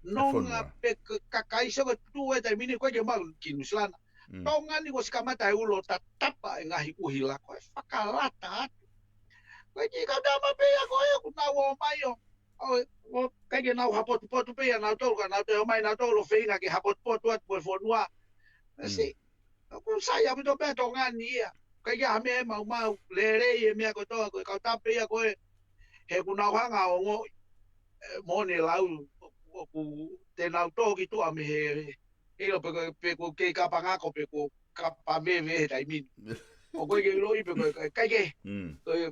Nonga fonua. pē ka-, kakai sio ko e tuʻu e taimi ni ko ē ke mau ki Nuʻusila na. Mm. Tonga ni kuo ʻosi kamata e ulo tatapa e ngaahi ʻuhila ko e fakalata atu. Ko e kiʻi kau tama pē ia ko ē ʻoku nau ō mai ʻo, ʻo, ʻo, ʻikai ke nau hapotupotu pē ia ʻanautolu, ka nau toe ō mai ʻanautolu ʻo feinga ke hapotupotu atu ko e fonua. Mm. Mesi, ʻoku sai ʻaupito pē Tonga ni ia. ʻIkai ke ʻi ai ha meʻa ʻe maumau, lelei e meʻa kotoa, ko e kau tama pē ia ko ē, he ʻoku nau hanga ʻo ongoʻi, ē, moʻoni e lau, ʻoku, ʻoku te nau tō ki tuʻa mei he, ʻilo pe ko, pe ko e kei kapa ngako, pe ko e kapa veve he taimi ni. ʻOku ʻikai ke ʻiloʻi pe ko e, ko e, ʻikai ke. Mm. Ko e,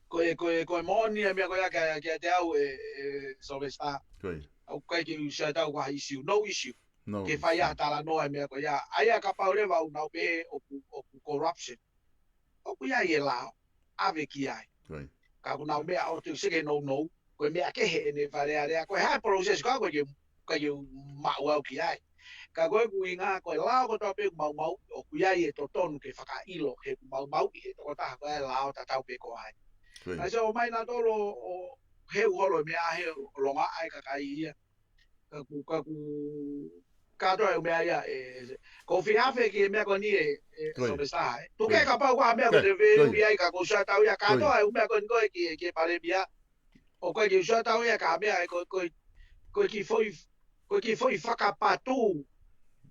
ko e, ko e, ko e moʻoni e meʻa ko ia kia, kiate au ē, ē, Sylvester. Ko ia. ʻOku ʻikai ke u sio atu au ko ha issue, no issue. No, Ke fai ʻa e talanoa e meʻa ko ia. ʻA ia kapau leva ʻoku nau pehē ʻoku, ʻoku corruption. ʻOku ʻi ai e lao, ʻave ki ai. Ko ia. Ka ʻoku nau meʻa ʻo te seke nounou, ko e meʻa kehe ʻene Fale Alea, ko e hā e process ko ē ʻoku ʻikai ke, ʻikai ke maʻu au ki ai. Ka ko e ʻuhinga, ko e lao kotoa pē ʻoku maumau, ʻoku ʻi ai e totonu ke fakaʻilo, he ʻoku maumauʻi he tokotaha ko ē e lao tatau pē ko hai. Ko ia. ʻA ia ʻoku ō mai ʻanautolu ʻo, ʻo heu holo e meʻa he ʻo longoaʻa e kakai ia. Ka ku, ka ku, kātoa e ʻū meʻa ia, ē, ko fie afe ki he meʻa ko eni ē, ē, Ko ia. Sōmesa, ē. Tuku Ko ia. Kapau ko ha meʻa Ko ko ia. te veu Ko ia. ia i ka ko shutdown ia, Ko ia. kātoa e ʻū meʻa ko eni ko ē ki, ki he palēmia. ʻOku ʻikai ke shutdown ia ka meʻa ē ko, ko, ko e kiʻi foʻi, ko e kiʻi foʻi fakapatū.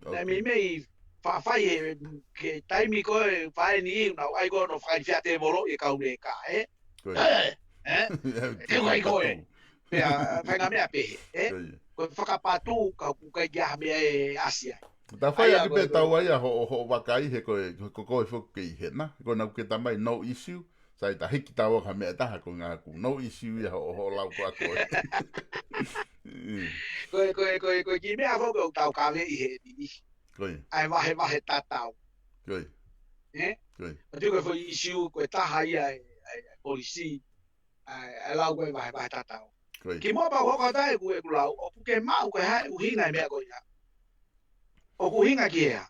Naʻe Ok. meimei faʻa fai he, ke taimi ko ē fai ni ʻi nau ʻai ko ē ʻo fakaʻilifia tēvolo ʻi he kau leka, ē? Ko ia. Ē? Ke ʻai ko ē. Fakapatū. Pea, faʻahinga meʻa pehē, ē? Ko ia. Ko e fakapatū ka ʻoku ʻikai ke ʻi ai ha meʻa ʻe ʻasi ai. Ta fai ʻaki pē tau ai a ho, ho vakai he ko e, ko, ko e foki kei hena. Ko ena ʻoku ke tamai no issue. Sai ta hiki tau ka meʻa taha ko ngā ku no issue ia ho, ho lau ko ako. Ko e, ko e, ko e, ko e kiʻi meʻa foki ʻoku tau kave ʻi he ni. Ko ia. ʻAi vahevahe tatau. Ko ia. Ē? Ko ia. ʻA tu ko e foʻi issue ko e taha ia e, e, e polisi. ʻAi, ʻai lau ko e vahevahe tatau. Ko ia. Kimuʻa pea u hoko atu ai ʻeku, ʻeku lau, ʻoku ke maʻu ko e hā e ʻuhinga e meʻa ko ia. ʻOku ʻuhinga ki he hā.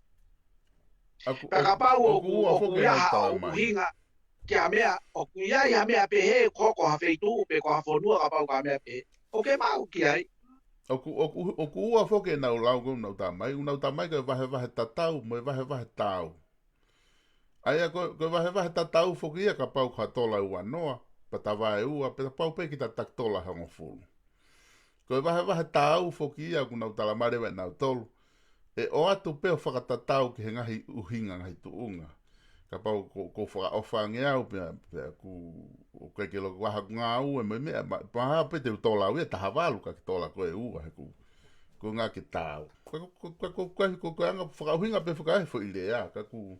ʻOku, Pea ʻoku, kapau ʻoku, ʻoku ua ʻoku foki ʻi ai ha ʻuhinga ki ha meʻa, ʻoku ʻi ai ha meʻa pehē, ko, ko ha feituʻu pe ko ha fonua kapau ko ha meʻa pehē. ʻOku ke maʻu ki ai. ʻOku, ʻoku, ʻoku ua foki ʻenau lau ko ʻenau tamai, ʻenau tamai ko e vahevahe tatau, mo e vahevahe taau. ʻA ia ko, ko e vahevahe tatau foki ia kapau ko ha tola ua noa, pea ta vaeua, pea pau pē ke ta taki tola hongofulu. Ko e vahevahe taau foki ia ʻoku nau tala mai leva ʻenau tolu. ʻE ʻoatu pē ʻo fakatatau ki he ngaahi ʻuhinga ngaahi tuʻunga. Kapau ko, ko fakaʻofa ange au pea, pea ku, ʻoku ʻikai ke loko vaha ku ngāue mo e meʻa, ma, pea pē te u tola au ia taha valu ka ke tola ko e ua he ku. Ko ngā ke taau. Ko, ko, ko, ko, ko, ko, ko, ko anga fakaʻuhinga pē fakaʻahi foʻi lea, ka ku,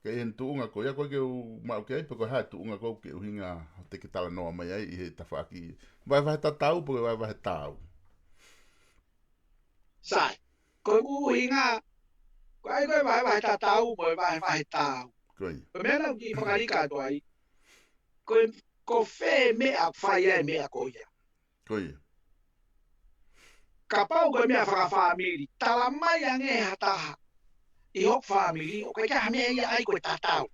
ke ʻi he tuʻunga ko ia, ko ke u maʻu ke ai, pe ko e hā tuʻunga ko ke ʻuhinga te ke talanoa mai ai ʻi he tafaʻaki. Vahevahe tatau, pe ko e vahevahe taau. Sai, ko e ʻuhinga, ko ai ko e vahevahe tatau, mo e vahevahe taau. Ko ia. Ko e meʻa naʻa ku kiʻi fakalika atu ai. Ko e, ko fē meʻa fai ai meʻa ko ia. Ko ia. Kapau ko e meʻa fakafāmili, tala mai ange ha taha ʻi hoku fāmili, ʻoku ʻikai ha meʻa ia ai ko e tatau.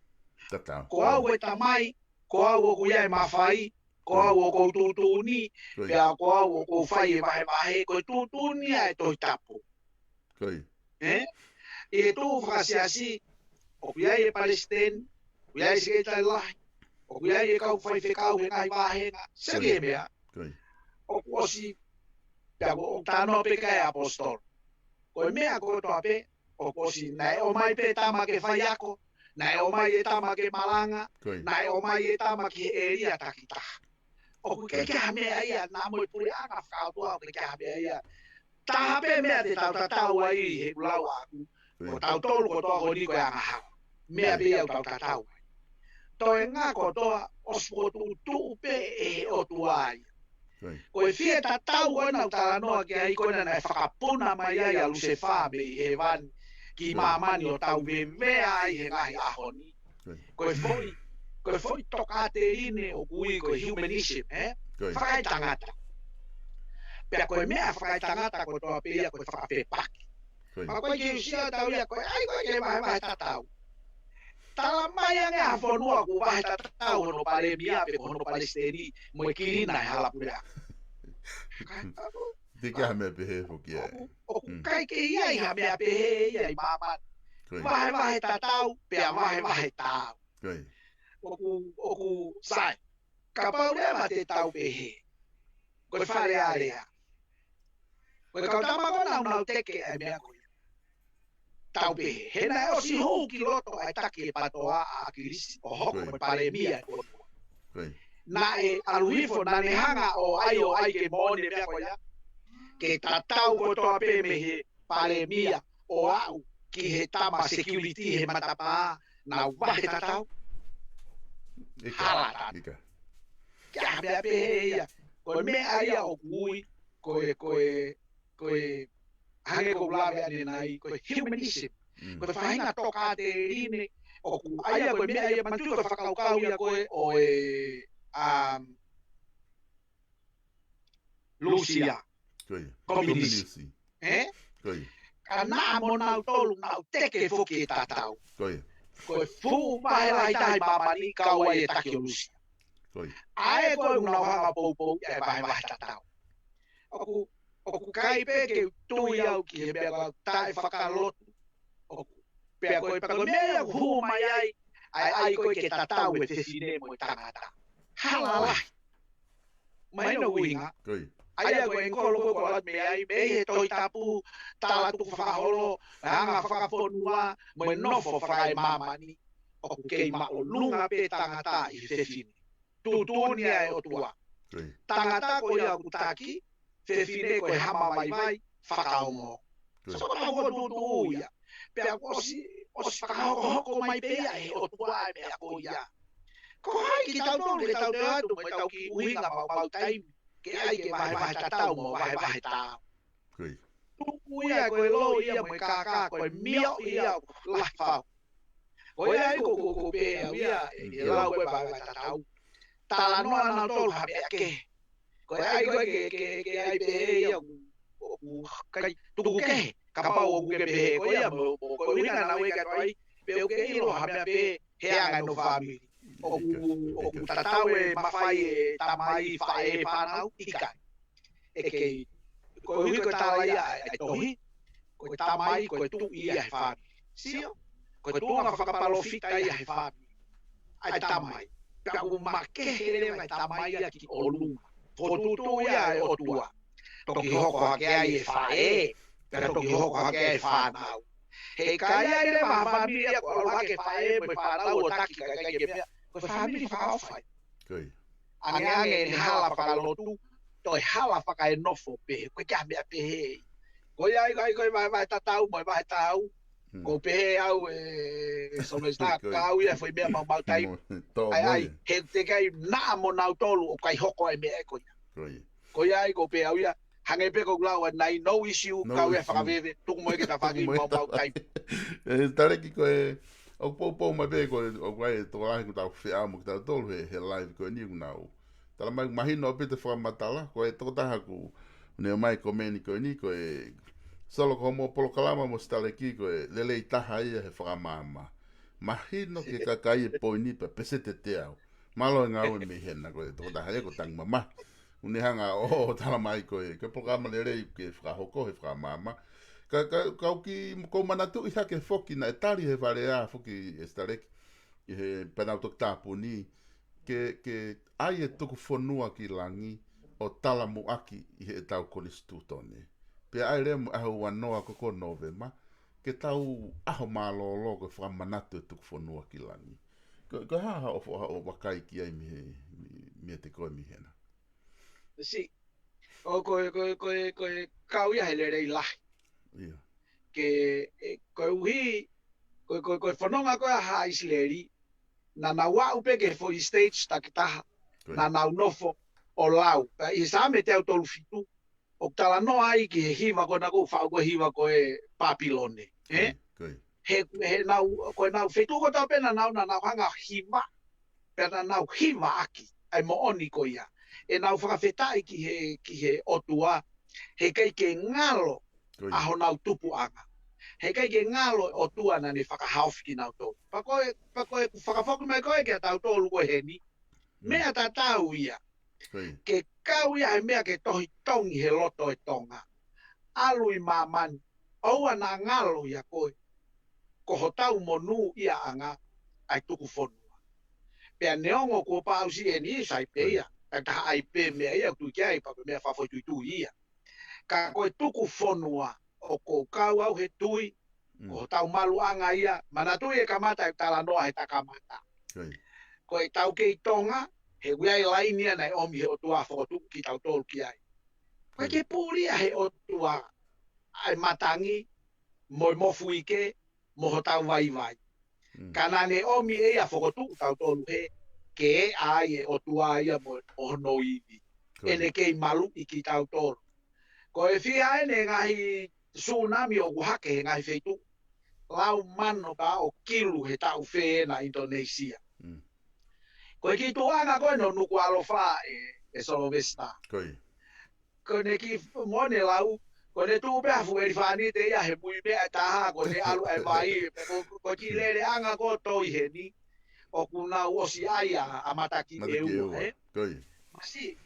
Tatau. Ko au e tamai, ko au ʻoku ʻi ai e mafai, ko au ʻoku ou tuʻutuʻuni, Ko ia. pea ko au ʻoku ou fai e vahevahe, ko e tuʻutuʻuni ʻa e Tohi Tapu. Ko ia. Ē? ʻI he tuʻu fakasiasi, ʻoku ʻi ai e palesiteni, ʻoku ʻi ai e sekelitali lahi, ʻoku ʻi ai e kau faifekau he ngaahi vāhenga, sio ki he meʻa. Ko ia. ʻOku ʻosi, pea ko e talanoa pē ki he ʻaposetolo. Ko e meʻa kotoa pē, ʻoku ʻosi, naʻe ʻomai pē tama ke faiako, naʻe ʻomai e tama ke malanga, Ko ia. naʻe ʻomai e tama ki he ʻēlia takitaha. ʻOku ʻikai ke ʻi ai ha meʻa ia, naʻa mo e puleʻanga fakaʻotua, ʻoku ʻikai ke ʻi ai ha meʻa ia. Taha pē meʻa te tau tatau ai he ʻulau aku. Ko Ko ia. tautolu kotoa ko eni ko e angahala. Meʻa Ko ia. pē ia ʻoku tau tatau ai. Toenga kotoa, ʻosi fokotuʻutuʻu pē ʻe he ʻOtua ia. Ko ia. Ko e fie tatau ko ena ʻoku talanoa ki ai ko ena naʻe fakapuna mai ai ʻa Lusefa mei hēvani ki Ko ia. māmani ʻo tau vevea ai he ngaahi ʻaho ni. Ko ia. Ko e foʻi, ko e foʻi tokāteline ʻoku ui ko e humanism, ē? Ko ia. Fakaetangata. Pea ko e meʻa fakaetangata kotoa pē ia ko e fakafepaki. Ko ia. Pea ko e kiʻi uesia atu ia ko e ʻai ko e ke vahevahe tatau. Tala mai ange ha fonua ʻoku vahe tatau hono palēmia pe ko hono palesiteni mo e kilina he hala puleʻanga. Te ke ha meʻa pehē foki ai. ʻOku, ʻoku Mm. ʻikai ke ʻi ai ha meʻa pehē ia ʻi māmani. Ko ia. Vahevahe tatau, pea vahevahe taau. Ko ia. ʻOku, ʻoku sai. Kapau leva te tau pehē. Ko e Fale Alea. Ko e kau tama ko ena ʻoku nau teke ʻa e meʻa ko ia. Tau pehē. He naʻe ʻosi hū ki loto ʻa e taki e pātoa ʻa ʻAkilisi ʻo hoko Ko ia. ko e palēmia ʻo e fonua. Ko ia. Naʻe ʻalu hifo naʻa ne hanga ʻo ʻai ʻo ʻai ke moʻoni e meʻa ko ia. Ke tatau kotoa pē mei he palēmia ʻo aʻu ki he tama security he matapā, nau vahe tatau. ʻIkai, Hala tatau. ʻIkai. Ke ʻi ai ha meʻa pehē ia. Ko e meʻa ia ʻoku ui, ko e, ko e, ko e, hangē ko ʻeku lave ʻanenai, ko e humanism. Mm. Ko e faʻahinga tokāteline, ʻoku ʻai ia ko e meʻa ia, manatuʻi ko e fakakaukau ia ko ē ʻo e, um, Lūsia. Ko ia. Kominisi. Kominisi. Ē? Ko ia. Ka naʻa mo nautolu nau teke foki e tatau. Ko ia. Ko e fuʻu vahe lahi taha ʻi māmani kau ai e taki ʻo Lūsia. Ko ia. ʻA ē ko ē ʻoku nau hanga poupou ʻa e vahevahe tatau. ʻOku, ʻoku ʻikai pē ke u tui au ki he meʻa ko e taʻe fakalotu. ʻOku pea ko e, pea ko e meʻa ia ʻoku hū mai ai ʻa e ʻai ko ē ke tatau e fefine mo e tangata. Hala lahi. Mahino ʻuhinga. ʻA ia ko e ngaahi kolo ko ē ʻoku ʻalu mei ai, mei he Tohi Tapu, tala tukufakaholo, anga fakafonua, mo e nofo fakaemāmani, ʻoku kei māʻolunga pē tangata ʻi he fefine. Tuʻutuʻuni ʻa e ʻOtua. Tangata ko ia ʻoku taki, fefine ko e hama vaivai, fakaongo. So ko e tuʻutuʻuni ia. Pea ʻosi, ʻosi fakahokohoko mai pē ia ʻe he ʻOtua ʻa e meʻa ko ia. Ko hai kitautolu ke tau toe atu mo e tau kiʻi ʻuhinga maumau taimi, ke ʻai ke vahevahe tatau mo vahevahe taau. Tuku ia ko e loi ia mo e kākā, ko e mioʻi ia ʻoku lahi fau. Ko ia ai ko, ko, ko pē au ia, ʻe, ʻe lau ko e vahevahe tatau. Talanoa nautolu ha meʻa kehe. Ko e ʻai ko ē ke, ke, ke ʻai pē ia ʻoku, ʻoku ʻikai tuku kehe. Kapau ʻoku ke pehē ko ia mo, mo ko e ʻuhinga naʻa ku ʻeke atu ai, pe ʻoku ke ʻilo ha meʻa pē he anga ʻenau fāmili. ʻOku, ʻoku tatau e mafai e tamai, faʻē, fānau, ʻikai. ʻE kei, koeʻuhi ko e tala ia ʻa e tohi, ko e tamai, ko e tuʻi ia he fāmili. Sio, ko e tuʻunga fakapalōfita ia he fāmili. ʻA e tamai. Pea ʻoku makehe leva e tamai ia ki ʻolunga. Fokotuʻutuʻu ia ʻe he ʻOtua. Toki hoko hake ai e faʻē, pea toki hoko hake ai e fānau. He ʻikai ai leva ha fāmili ia ʻoku ʻalu hake faʻē mo e fānau ʻo taki kae ʻikai ke meʻa. Ko e fāmili fakaʻofa ia. Angeange ʻene hala fakalotu, toe hala fakaenofo pehē, ko e kiʻi meʻa pehē. Ko ia ai, ko e vahevahe tatau mo e vahe taau, ko u pehē au ʻe Sylvester, ka au ia foʻi meʻa maumau taimi. ʻAi, ʻai, he teʻeki ai naʻa mo nautolu ʻoku ʻikai hoko ai meʻa ko ia. Ko ia ai ko u pehē au ia, hangē pē ko ʻeku lau ʻanenai, no issue, ka u ia fakaveve, tuku mo e ke ta faki maumau taimi. ʻE, Taleki ko e, ʻoku poupou mai pē ko e, ʻoku ʻi ai e tokolahi ko ʻetau feʻao mo kitautolu he, he live ko eni ʻoku nau. Tala mai, mahino ʻaupito e fakamatala, ko e tokotaha ʻoku ne ʻomai komeni ko eni, ko e Solo ko hoʻomo polokalama mo Sitaleki ko e lelei taha ia he fakamaama. Mahino ki he kakai e poini pea peseti ʻe teau. Mālō e ngāue mei hena ko e tokotaha ia ko Tangimama. ʻOku ne hanga ʻo tala mai ko e, ko e polokalama lelei ke fakahoko he fakamaama. Ka, ka, ka u kiʻi, ko u manatuʻi hake foki naʻe tali he Fale ʻa foki ʻe Sitaleki. ʻI he pēnau toki tāpuni. Ke, ke ʻai e tuku fonua ki langi ʻo talamuʻaki ʻi heʻetau konisitūtone. Pea ʻai leva mo e ʻaho uanoa ko ko Nōvema, ke tau ʻaho mālōlō ko e fakamanatu e tuku fonua ki langi. Ko, ko e hā haʻo fo-, haʻo vakai ki ai mei he, mei, mei he te koe mei hena. Si. ʻO ko e, ko e, ko e, ko e kau ia he lelei lahi. Ia. Ke, e, koeʻuhi, ko e, ko e, ko e fononga ko ē ʻa Haʻa ʻIsileli, naʻa nau aʻu pē ki he foʻi stage takitaha, naʻa nau nofo ʻo lau. Pea ʻi he Saame teau tolu fitu, ʻoku talanoa ai ki he hiva ko ena ʻoku faʻu ko e hiva ko e Papilone. Ē? He, he nau, ko ʻenau feituʻu kotoa pē naʻa nau, naʻa nau hanga hiva, pea naʻa nau hiva ʻaki ʻa e moʻoni ko ia. ʻEnau fakafetaʻi ki he, ki he ʻOtua, heʻikai ke ngalo ʻa honau tupuʻanga. Heʻikai ke ngalo e ʻOtua naʻa ne fakahaofi kinautolu. Pea ko e, pea ko e fakafoki mai ko ē kia tautolu ko eni. Meʻa tatau ia. Ke kau ia he meʻa ke tohi tongi he loto e Tonga. ʻAlu ʻi māmani, ʻoua naʻa ngalo ia koe. Ko hotau monūʻiaʻanga ʻa e tuku fonua. Pea neongo kuo pau si eni sai pē ia. Kae taha ʻai pē meʻa ia ʻoku tui ki ai pea ko e meʻa fakafoʻituitui ia. Ka ko e tuku fonua ʻoku ou kau au he tui, ko hotau maluʻanga ia, manatuʻi e kamata e talanoa he taʻu kamata. Ko e tau kei Tonga, he ʻoku ʻi ai e laini ia naʻe ʻomi he ʻOtua fokotuʻu kitautolu ki ai. Ko e ke puli ia he ʻOtua, ʻa e matangi, mo e mofuike, mo hotau vaivai. Ka naʻa ne ʻomi ʻe ia fokotuʻu tautolu he, ke ʻai e ʻOtua ia mo, mo hono ivi. ʻEne kei maluʻi kitautolu. Ko e fiha ʻene ngaahi sunami ʻoku hake he ngaahi feituʻu. Lau mano ka ʻo kilu he taʻu fē ena Initonesia. Ko e kiʻi tuʻuʻanga ko ē ʻo Nukuʻalofa ʻe, ʻe Solovesita. Ko ʻene kiʻi f-, mo ʻene lau, ko ʻene tuʻu pē ha fuʻu ʻelefānite ia he mui meʻa ʻe taha, ko ʻene ʻalu ʻa e vai, ko, ko e kiʻi leleʻanga ko ē ʻo e toi heni, ʻoku nau ʻosi ʻai ʻa, ʻa Matakiʻeua, ē? Masi,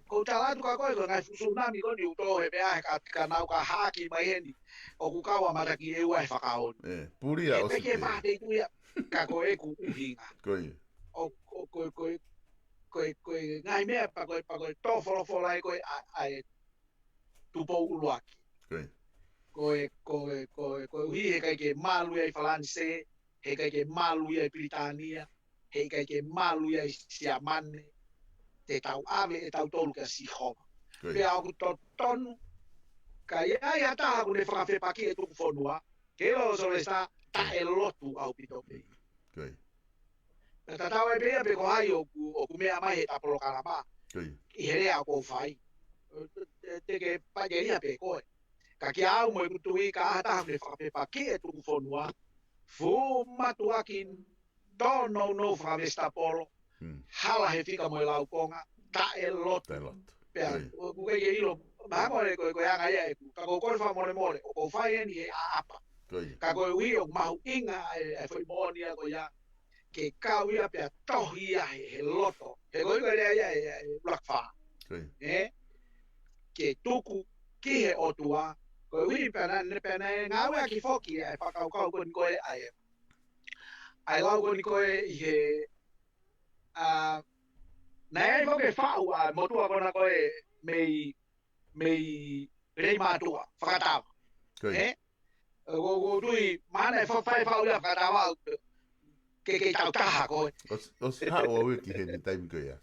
Ko u tala atu ka ko e, ko e ngaahi fuʻu sunami ko eni ʻoku tō he meʻa he ka, ka nau ka haki mai heni. ʻOku kau ʻa Matakiʻeua he fakaoli. ʻE, pulia He ʻosi peke pē. Pātei Tuʻia, ka ko ʻeku ʻuhinga. Ko ia. ʻO, ʻo, ko, ko, ko, ko e ngaahi meʻa pea ko e, pea ko e tō folofola ʻe ko e, ʻa, ʻa e Tupou ʻUluaki. Ko ia. Ko e, ko e, ko e, ko e ʻuhi he ʻikai ke malu ia ʻi Falanisē, he ʻikai ke malu ia ʻi Pilitānia, he ʻikai ke malu ia ʻi Siamane, te tau ʻave ʻe tautolu kia Sihova. Ko ia. Pea ʻoku totonu, ka ʻi ai ha taha ʻoku ne fakafepaki e tuku fonua, ke lo Sylvester, taʻe lotu ʻaupito pē. Ko ia. Pea tatau ai pē ia pe ko hai ʻoku, ʻoku meʻa mai he ta polokalama, Ko ia. ʻi he lea ʻoku ou fai. Te, te ke pakelia pē koe. Ka kia au mo ʻeku tui ka ha taha ʻoku ne fakafepaki e tuku fonua, fuʻu matuʻaki tōnounou fakavesitapolo, Hmm. hala he fika mo e laukonga, taʻe lotu. Taʻe lotu. Pea, Ko ia. ʻoku ʻikai ke ʻilo, mahalo ko e, ko e, ko e anga ia ʻeku. Ka ko e kole fakamolemole, ʻoku ou fai eni he ʻaʻapa. Ko ia. Ka ko e ʻuhi ʻoku mahuʻinga e, e foʻi moʻoni ia ko ia, ke kau ia pea tohi ia he, he loto. He ko e ʻuhi ko e lea ia e, e ʻUluaki Fā. Ko ia. Ē? Ke tuku ki he ʻOtua. Ko e ʻuhi pea naʻe, pea naʻe ngāueʻaki foki ʻa e fakakaukau ko eni ko e ʻa e. ʻA e lau ko eni ko e ʻi he, ʻa, naʻe ʻi ai foki e faʻu ʻa e motuʻa ko ena ko e mei, mei Leimātuʻa, Fakatava. Ko ia. Ē? ʻOku, ʻoku ou tui, mahalo naʻe fa-, fai faʻu ia Fakatava, ke, ke tau taha ko e. ʻOsi, ʻosi haʻu au ia ki heni taimi ko ia.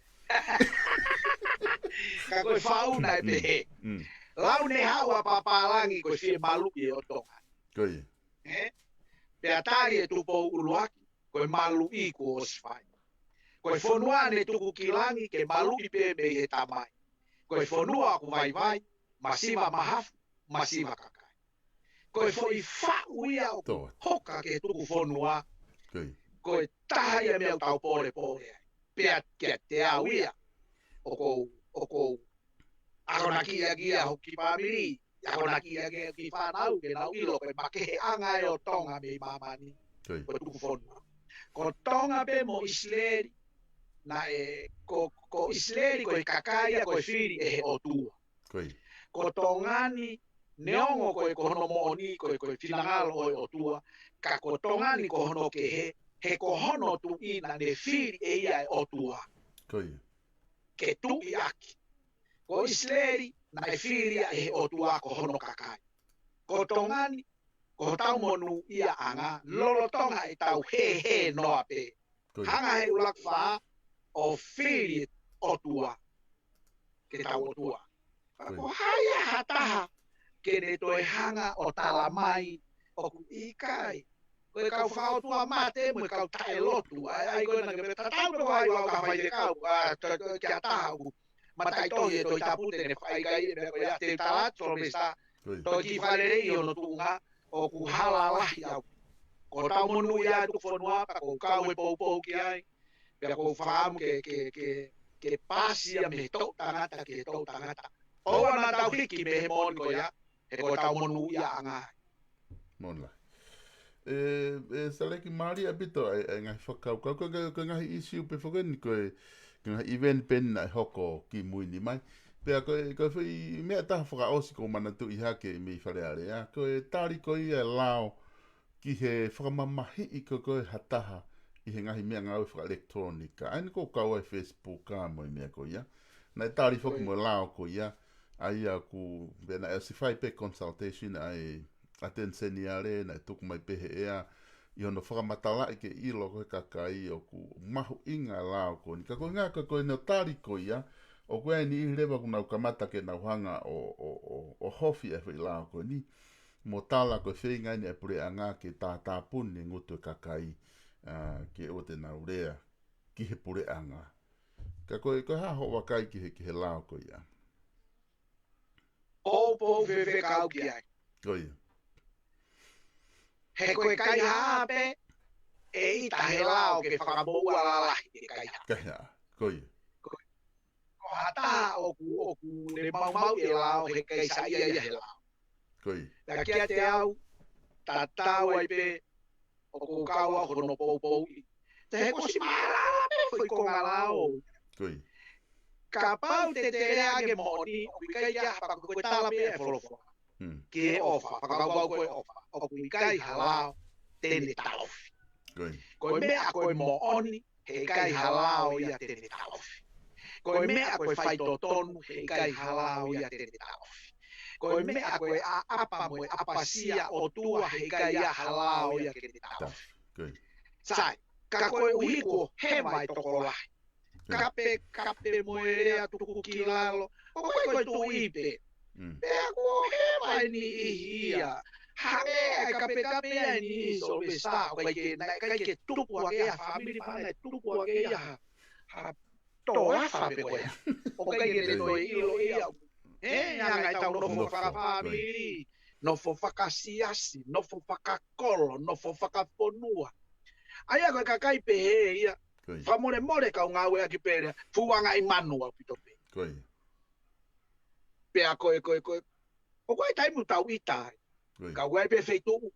Ka ko e faʻu naʻe pehē. Mm. Lau ne haʻu ʻa Pāpālangi ko e fie maluʻi ʻo Tonga. Ko ia. Ē? Pea tali e Tupou ʻUluaki, ko e maluʻi kuo ʻosi fai. Ko e fonua ne tuku ki langi ke maluʻi pē mei he Tamai. Ko e fonua ʻoku vaivai, masiva mahafu, masiva kakai. Ko e foʻi faʻu ia ʻoku Tō. hoka ke tuku fonua, Ko ia. ko e taha ia meʻa ʻoku tau polepole ai. Pea kiate au ia, ʻoku ou, ʻoku ou akonaki ia ki hoku kiʻi fāmili, akonaki ia ki hoku kiʻi fānau, ke nau ʻilo ko e makeheʻanga ʻo Tonga mei māmani, Ko ia. ko e tuku fonua. Ko Tonga pē mo ʻIsileli, naʻe, ko, ko ʻIsileli ko e kakai ia ko e fili ʻe he ʻOtua. Ko ia. Ko Tonga ni, neongo ko e ko hono moʻoni, ko e, ko e finangalo ʻo e ʻOtua, ka ko Tonga ni ko hono kehe, he ko hono tuʻi naʻe fili ʻe ia e ʻOtua. Ko ia. Ke tuʻi ʻaki. Ko ʻIsileli, naʻe fili ia ʻe he ʻOtua ko hono kakai. Ko Tonga ni, ko hotau monūʻiaʻanga, lolotonga ʻetau hēhē noa pē. Ko ia. Hanga he ʻUluaki Fā, ʻo fili ʻOtua. Ke tau ʻOtua. Ka ko hai ia ha taha, ke ne toe hanga ʻo tala mai, ʻoku ʻikai. Ko e kau fakaʻotua mate mo e kau taʻe lotu. ʻAi, ʻai ko ena ke pē tatau pē ko hai ʻoku ka fai te kau, ʻa, to, to, kia taha ʻoku. Mataʻitohi e Tohi Tapu te ne fai kai e meʻa ko ia te u tala atu Sylvester. Ko ia. Toe kiʻi fakalelei ʻi hono tuʻunga, ʻoku hala lahi au. Ko hotau monūʻia e tuku fonua, pea ʻoku ou kau he poupou ki ai. Pea ʻoku ou fakaʻamu ke, ke, ke, ke pasi ia mei he toʻu tangata ki he toʻu tangata. ʻOua naʻa tau hiki mei he moʻoni ko ia, he ko hotau monūʻiaʻanga. Moʻoni lahi. ʻE, ʻe Saleki, mālie ʻaupito ʻa e, ʻa e ngaahi fakakaukau, ko e, ko e ngaahi ʻīsiu pē foki eni ko e, ko e ngaahi ʻiveni pē eni naʻe hoko kimui ni mai. Pea ko e, ko e foʻi meʻa ʻe taha fakaʻosi ʻoku ou manatuʻi hake mei Fale Alea. Ko e tali ko ia e lao ki he fakamamahiʻi ko ē ha taha ʻi he ngaahi meʻangāue fakaʻelekitulōnika. ʻA eni ʻoku kau ai e Facebook ʻa mo e meʻa ko ia. Naʻe tali foki mo e lao ko ia. ʻA ia ʻoku, pea naʻe ʻosi fai pē consultation ʻa e ʻAteni Seniale, naʻe tuku mai pē he ʻea, ʻi hono fakamatalaʻi ke ʻilo ko e kakai ʻoku mahuʻinga e lao ko eni. Ka ko e ʻuhinga ko e, ko ʻene tali ko ia, ʻoku ʻi ai e niʻihi leva ʻoku nau kamata ke nau hanga ʻo, ʻo, ʻo, ʻo hofi e foʻi lao ko eni. Mo tala ko e feinga eni e puleʻanga ke tātāpuni e ngutu e kakai, ʻa, ke ʻoua te nau lea ki he puleʻanga. Ka ko e, ko e hā hoʻo vakai ki he, ki he lao ko ia? ʻOku ou fefekau ki ai. Ko ia. He ko e kaihaʻa pē, ʻe ʻita he lao ke fakamoʻua lalahi e kaihaʻa. Kaihaʻa. Ko ia. Ko ha taha ʻoku, ʻoku ne maumauʻi e lao, he ʻikai saiʻia ia he lao. Ko ia. Pea kiate au, tatau ai pē, ʻoku ou kau au hono poupouʻi. Te he kosi mālala pē foʻi konga lao. Ko ia. Kapau te te lea ange moʻoni, ʻoku ʻikai ke ʻi ai ha pako, ko e tala pē ʻa e folofola. Hmm. Ki he ʻofa, fakakaukau ko e ʻofa, ʻoku ʻikai ha lao te ne taʻofi. Ko e meʻa ko e moʻoni, heʻikai ha lao ia te ne taʻofi. Ko e meʻa ko e faitotonu, heʻikai ha lao ia te ne taʻofi. Ko e meʻa ko e ʻaʻapa mo e ʻapasia ʻOtua, heʻikai ha lao ia te ne taʻofi. Sai, ka koeʻuhi kuo heva e tokolahi. Kape, kape mo e lea tuku ki lalo. ʻOku ʻikai ko e tuʻi pē. Mm. Pea kuo heva e niʻihi ia. Hangē ʻa e kapekape ia ʻa e niʻihi Sylvester, ʻoku ʻikai ke, naʻe ʻikai ke tupu hake ha fāmili, pea naʻe tupu hake ia ha, ha toafa pē ko ia. ʻOku ʻikai ke te toe ʻilo ia. Ē, ʻa e ngaahi tau nofo fakafāmili, nofo fakasiasi, nofo fakakolo, nofo fakafonua. ʻA ia ko e kakai pehē ia, fakamolemole kau ngāueʻaki pē lea, fuʻu angaʻi manu ʻaupito pē. Pea ko e, ko e, ko e, ʻoku ʻi ai e taimi ʻoku tau ʻita ai. Ka ʻoku ʻi ai pē feituʻu,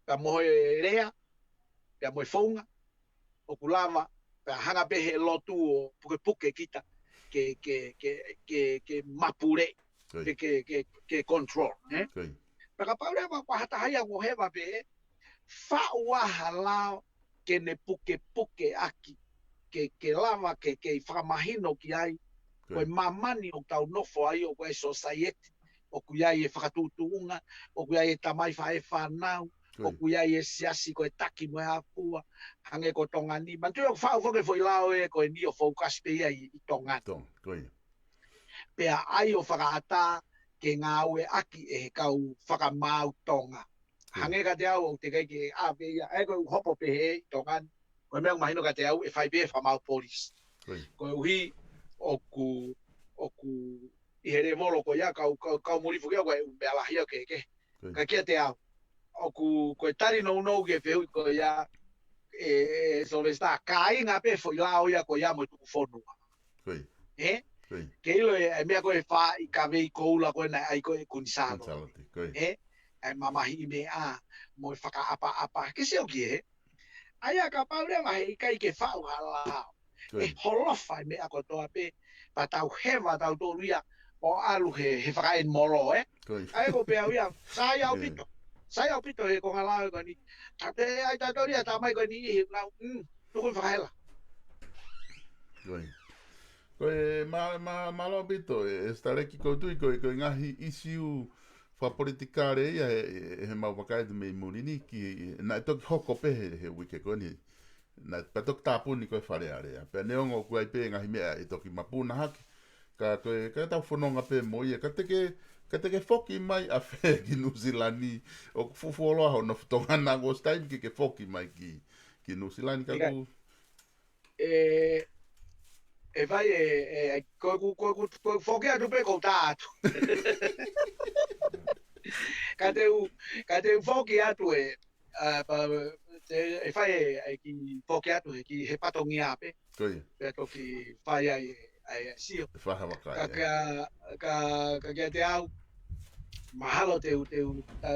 pea mo e lea, pea mo e founga, ʻoku lava, pea hanga pē he lotu ʻo pukepuke kita, ke, ke, ke, ke, ke mapuleʻi, ke, ke, ke, ke control, ē? Pea kapau leva ko ha taha ia kuo heva pē, faʻu ʻa ha lao ke ne pukepuke ʻaki, ke, ke lava ke, ke fakamahino ki ai, ko e māmani ʻoku tau nofo ai, ʻoku ʻi ai e society, ʻoku ʻi ai e fakatuʻutuʻunga, ʻoku ʻi ai e tamai faʻē fānau, ʻoku ʻi ai e siasi ko e taki mo e hāfua, hangē ko Tonga ni. Manatuʻi ʻoku faʻu foki e foʻi lao ē ko eni ʻo focus pē ia ʻi, ʻi Tonga ni. Pea ʻai ʻo fakaʻatā ke ngāueʻaki ʻe he kau fakamaau Tonga. Hangē kiate au ʻoku teʻeki ai ke ʻave ia, ʻa ia ko e hopo pehē ʻi Tonga ni. Ko e meʻa ʻoku mahino kiate au ʻe fai pē fakamaau polisi. Koeʻuhi ʻoku, ʻoku ʻi he levolo ko ia kau, kau, kau muli foki au ko e meʻa lahi au ke, ke. Ka kiate au, ʻoku, ko e tali nounou ki he fehuʻi ko ia, ē, ē, Sylvester, kāinga pē foʻi lao ia ko ia mo e tuku fonua. Ē? Ke ʻilo ē, ʻa e meʻa ko e fā ʻi kavei koula ko ē naʻe ʻai ko ē ʻe Kuini Sālote. Ē? ʻA e mamahiʻi meʻa, mo e fakaʻapaʻapa. Ke sio ki he. ʻA ia kapau leva heʻikai ke faʻu ha lao. ʻE holofa e meʻa kotoa pē, pea tau heva tautolu ia, ʻo ʻalu he, he fakaʻeni molo, ē? ʻA ia ko pea ia, sai ʻaupito. Sai ʻaupito he konga lao ko eni. Ka te ai tautolu ia, tā mai ko eni ʻi he nau, mm, tuku fakahela. Ko e, mā, mā, mālō ʻaupito, ē, ʻEsitaleki, ʻoku ou tui ko e, ko e ngaahi ʻisiū fakapolitikale ia, he, he, he mau vakai atu mei muli ni ki, naʻe toki hoko pē he, he uike ko eni. Naʻe pea toki tāpuni ko e Fale Alea. Pea neongo ʻoku ʻi ai pē ngaahi meʻa ʻe toki mapuna hake. Ka ko e, ka tau fononga pē mo ia. Ka te ke, ka te ke foki mai ʻafē ki Nuʻusila ni, ʻoku fuʻu fuoloa hono fuʻu tokanga, kuo ʻosi taimi ke ke foki mai ki, ki Nuʻusila ni ka ʻoku ē, ʻe fai ē, ē, ko, ko, ko, ko, ko foki atu pē ko tā atu. Ka te u, ka te u foki atu ē, ā, pea, te, ʻe fai ē, ē, ki foki atu ē, ki he patongia pē. Pea toki fai ai ē, ē, sio. Ka, ka, ka kiate au, mahalo te u, te u, ā,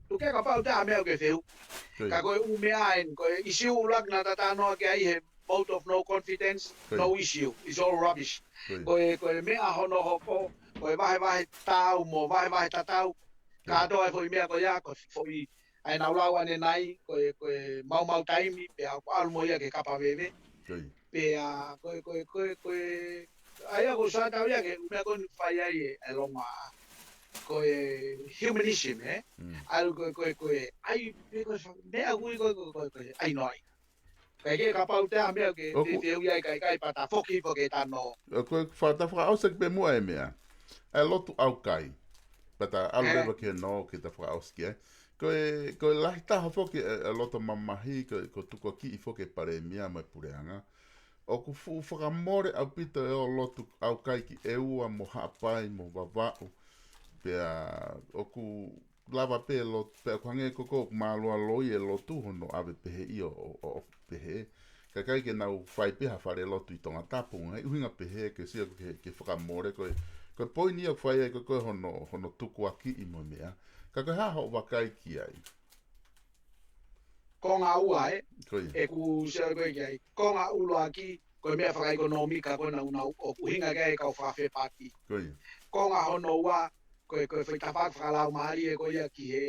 tuku ke kapau te ʻai meʻa ke fehuʻi. Ka ko e ʻū meʻa eni, ko e ʻisiū ʻuluaki naʻa ta talanoa ki ai he vote of no confidence, no issue. It's all rubbish. Ko e, ko e meʻa hono hoko, ko e vahevahe taau mo vahevahe tatau. Kātoa e foʻi meʻa ko ia, ko e foʻi, ʻa ē naʻa ku lau ʻanenai, ko e, ko e maumau taimi, pea ʻoku ʻalu mo ia ki he kapa veve. Pea, ko e, ko e, ko e, ko e, ʻa ia ko e sātau ia ke, meʻa ko eni fai ai e, e longoaʻa. Ko e humanism, ē? ʻAlu ko e, ko e, ko e, ʻai, ko e, meʻa kui ko e, ko e, ko e, ko e, ʻai noa ai. Kae kehe kapau te ʻai meʻa ke, ʻoku te, te ui ai kai kai pea ta foki, foki ta nō. Ko e fa-, ta fakaʻosi pē muʻa e meʻa. ʻA e lotu ʻaukai. Pea ta ʻalu leva ki he nō ke ta fakaʻosi ki ai. Ko e, ko e lahi taha foki e, e loto mamahi, ko, ko e tukuakiʻi foki e palēmia mo e puleʻanga. ʻOku fuʻu fakamole ʻaupito e ō lotu ʻaukai ki ʻEua mo Haʻapai mo Vavaʻu. Pea ʻoku lava pē lotu, pea ʻoku hangē ko ē ʻoku mālualoi e lotu hono ʻave pehē ʻo, ʻo, ʻo pehē. Kae ʻikai ke nau fai pē ha fale lotu ʻi Tongatapu, ngaahi ʻuhinga pehē ke sio ke, ke fakamole ko e, ko e poini ia ʻoku fai ai ko e, ko e hono, hono tukuakiʻi mo e meʻa. Ka ko e hā hoʻo vakai ki ai? Konga ua, ē? Ko ia. ʻEku sio ko ē ki ai. Konga ʻuluaki, ko e meʻa fakaʻekonōmika ko ena ʻoku ʻuhinga ki ai e kau fakafepaki. Ko ia. Konga hono ua, ko e, ko e foʻi tafaʻaki fakalaumālie ko ia ki he,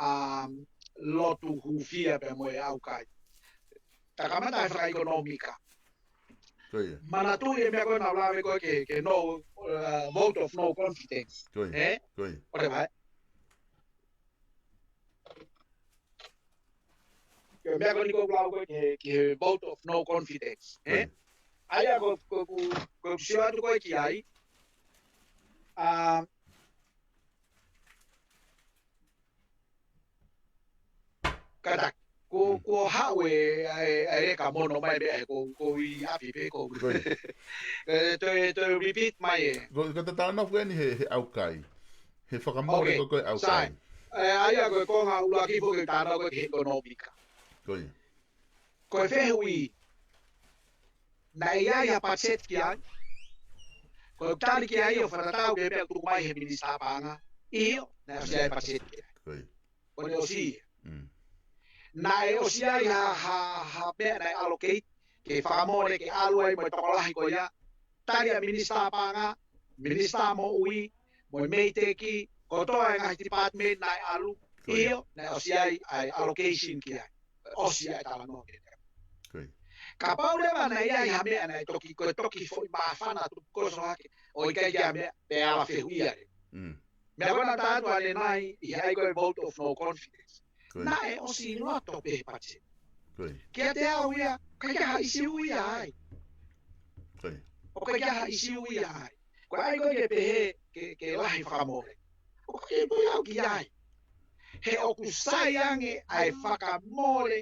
um, lotu hūfia pea mo e ʻaukai. Ta kamata he fakaʻekonōmika. Ko ia. Manatuʻi e meʻa ko ena ʻoku lave ko ē ki he, ki he no, uh, vote of no confidence. Ko ia. Eh? Ko ia. ʻOua te vahe. Ko e meʻa ko eni ʻoku lave ko ē ki he, ki he vote of no confidence. Eh? Ko ia. ʻA ia ko, ko, ko, ko e sio atu ko ē ki ai. Ah, kātaki. Ko, mm, ko haʻu e, e, e leka mono mai meʻa he ko, ko ʻi ʻapi pē ko. Ko ia. E, toe, toe repeat mai e. Ko, ko e talanoa eni he, he ʻaukai. He fakamole, okay, ko, ko e ʻaukai. Sai. E, ʻa ia ko e konga ʻuluaki foki talanoa ko ē ki he ʻekonōmika. Ko ia. Ko e fehuʻi, naʻe ʻi ai ha patiseti ki ai? Ko e tali ki ai ʻo fakatatau ki he meʻa ʻoku tuku mai he minisitā paʻanga. ʻIo, naʻe ʻosi ʻi ai e patiseti ki ai. Ko ia. Ko ʻene ʻosi ia. Mm. Naʻe ʻosi ʻi ai ha, ha, ha meʻa naʻe allocate ke fakamole ke ʻalu ai mo e tokolahi ko ia. Tali ʻa e minisitā paʻanga, minisitā moʻui, mo e MEIDECC, kotoa e ngaahi department naʻe ʻalu. Ko ia. ʻIo, naʻe ʻosi ʻi ai ʻa e allocation ki ai. ʻOsi ʻa e talanoa ki ai. Ko ia. Kapau leva naʻe ʻi ai ha meʻa naʻe toki, ko e toki foʻi māfana tuku koso hake, ʻo ʻikai ke ʻi ai ha meʻa, pea ala fehuʻia leva. Mm. Meʻa ko ena ʻoku tala atu ʻanenai, ʻi he ʻai ko ē vote of no confidence. Ko ia. Naʻe ʻosi loto pē he patiseti. Ko ia. Kiate au ia, ʻikai ke ʻi ai ha ʻisiū ia ai. Ko ia. ʻOku ʻikai ke ʻi ai ha ʻisiū ia ai. Ko e ʻai ko ē ke pehē, ke, ke lahi fakamole. ʻOku ʻikai ke tui au ki ai. He ʻoku sai ange ʻa e fakamole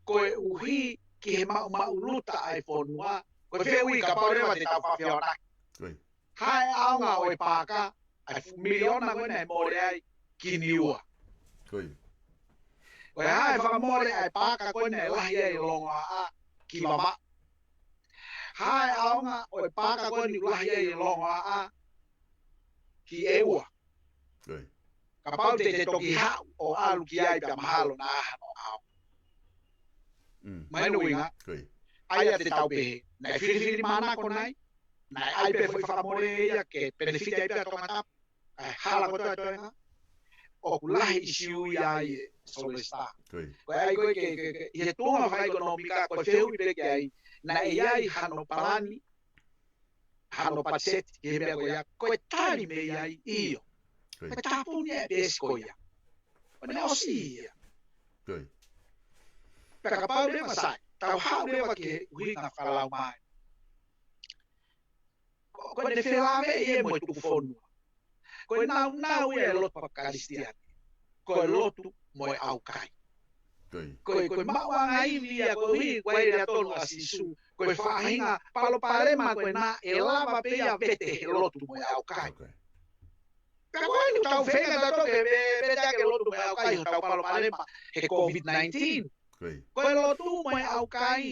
koeʻuhi ki he maʻumaʻuluta ʻa e fonua. Ko e fehuʻi kapau leva te tau fakafehoanaki. Ko ia. Hā e ʻaonga ʻo e paaka, ʻa e fuʻu miliona ko ena ʻe mole ai ki Niua. Ko ia. Ko e hā e fakamole ʻa e paaka ko ena ʻe lahi ai e longoaʻa ki Vavaʻu. Hā e ʻaonga ʻo e paaka ko eni ʻoku lahi ai e longoaʻa ki ʻEua. Ko ia. Kapau te te toki haʻu ʻo ʻalu ki ai pea mahalo naʻa ʻi ai hano ʻaonga. Mm. Mahino e ʻuhinga? Ko ia. ʻA ia te tau pehē, naʻe filifilimānako nai, naʻe ʻai pē foʻi fakamole ia ke benefit ai pē ʻa Tongatapu, ʻa e hala kotoa ʻo e toenga, ʻoku lahi ʻisiū ia ai e Solesitā. Ko ia. Ko e ʻai ko ē ke, ke, ke, ʻi he tuʻunga fakaʻekonōmika, ko e fehuʻi pē ki ai, naʻe ʻi ai hano palani, hano patiseti, ʻi he meʻa ko ia, ko e tali mei ai, ʻio. Ko ia. Ko e tāpuni e peesi ko ia. ʻO ne ʻosi ia. Ko ia. Pea kapau leva sai, tau haʻu leva ki he ʻuhinga fakalaumālie. Ko, ko ʻene felāveʻi ia mo e tuku fonua. Ko e nāunau ia e lotu faka-Kalisitiane. Ko e lotu mo e ʻaukai. Ko ia. Ko e, ko e maʻuʻanga ivi ia, koeʻuhi ko e lea tonu ʻa Sīsū. Ko e faʻahinga palopalema ko ena ʻe lava pē ia vete he lotu mo e ʻaukai. Ko ia. Pea ko eni tau feinga tautolu ke ve-, vete ʻaki e lotu mo e ʻaukai hotau palopalema he COVID nineteen. Ko ia. Ko e lotu mo e ʻaukai.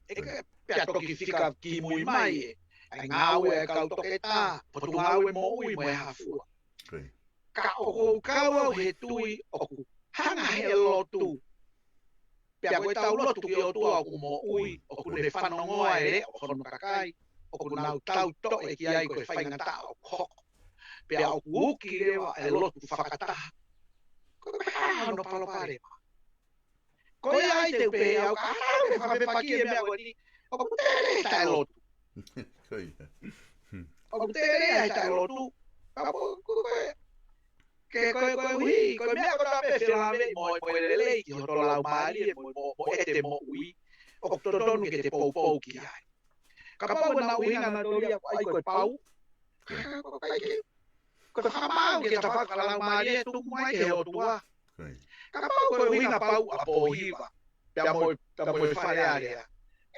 ʻE ke, pea toki fika kimui mai ē. ʻA e ngāue ʻa e kau toketā, potungāue moʻui mo e hā fua. Ko ia. Ka ʻoku ou kau au he tui ʻoku hanga he lotu. Pea ko ʻetau lotu ki he ʻOtua ʻoku moʻui, ʻoku ne fanongoa e leʻo hono kakai, ʻoku nau tau toʻe ki ai ko e faingataʻa ʻoku hoko. Pea ʻoku uki leva e lotu fakataha. Ko e hā hono palopalema? Ko ia ai te u pehē au, ka ʻoku ou fakafepaki e meʻa ko eni, ʻoku tele taʻelotu. Ko ia. ʻOku tele ai taʻelotu. Ka ko, ko, ko e, ke, ko e, koeʻuhi, ko e meʻa ko ena pē felāveʻi mo, mo e lelei ki hoto laumālie, mo, mo, mo ʻete moʻui. ʻOku totonu ke te poupou ki ai. Kapau ko ena ʻuhinga nautolu ia ko e ʻai ko e pau. Ko ia. Ka, ko, ko, ko, ko e fakamaau ke ta fakalaumālie tuku mai ki he ʻOtua. Ko ia. Kapau ko e ʻuhinga pau ʻa Pōhiva, pea mo, pea mo e Fale Alea.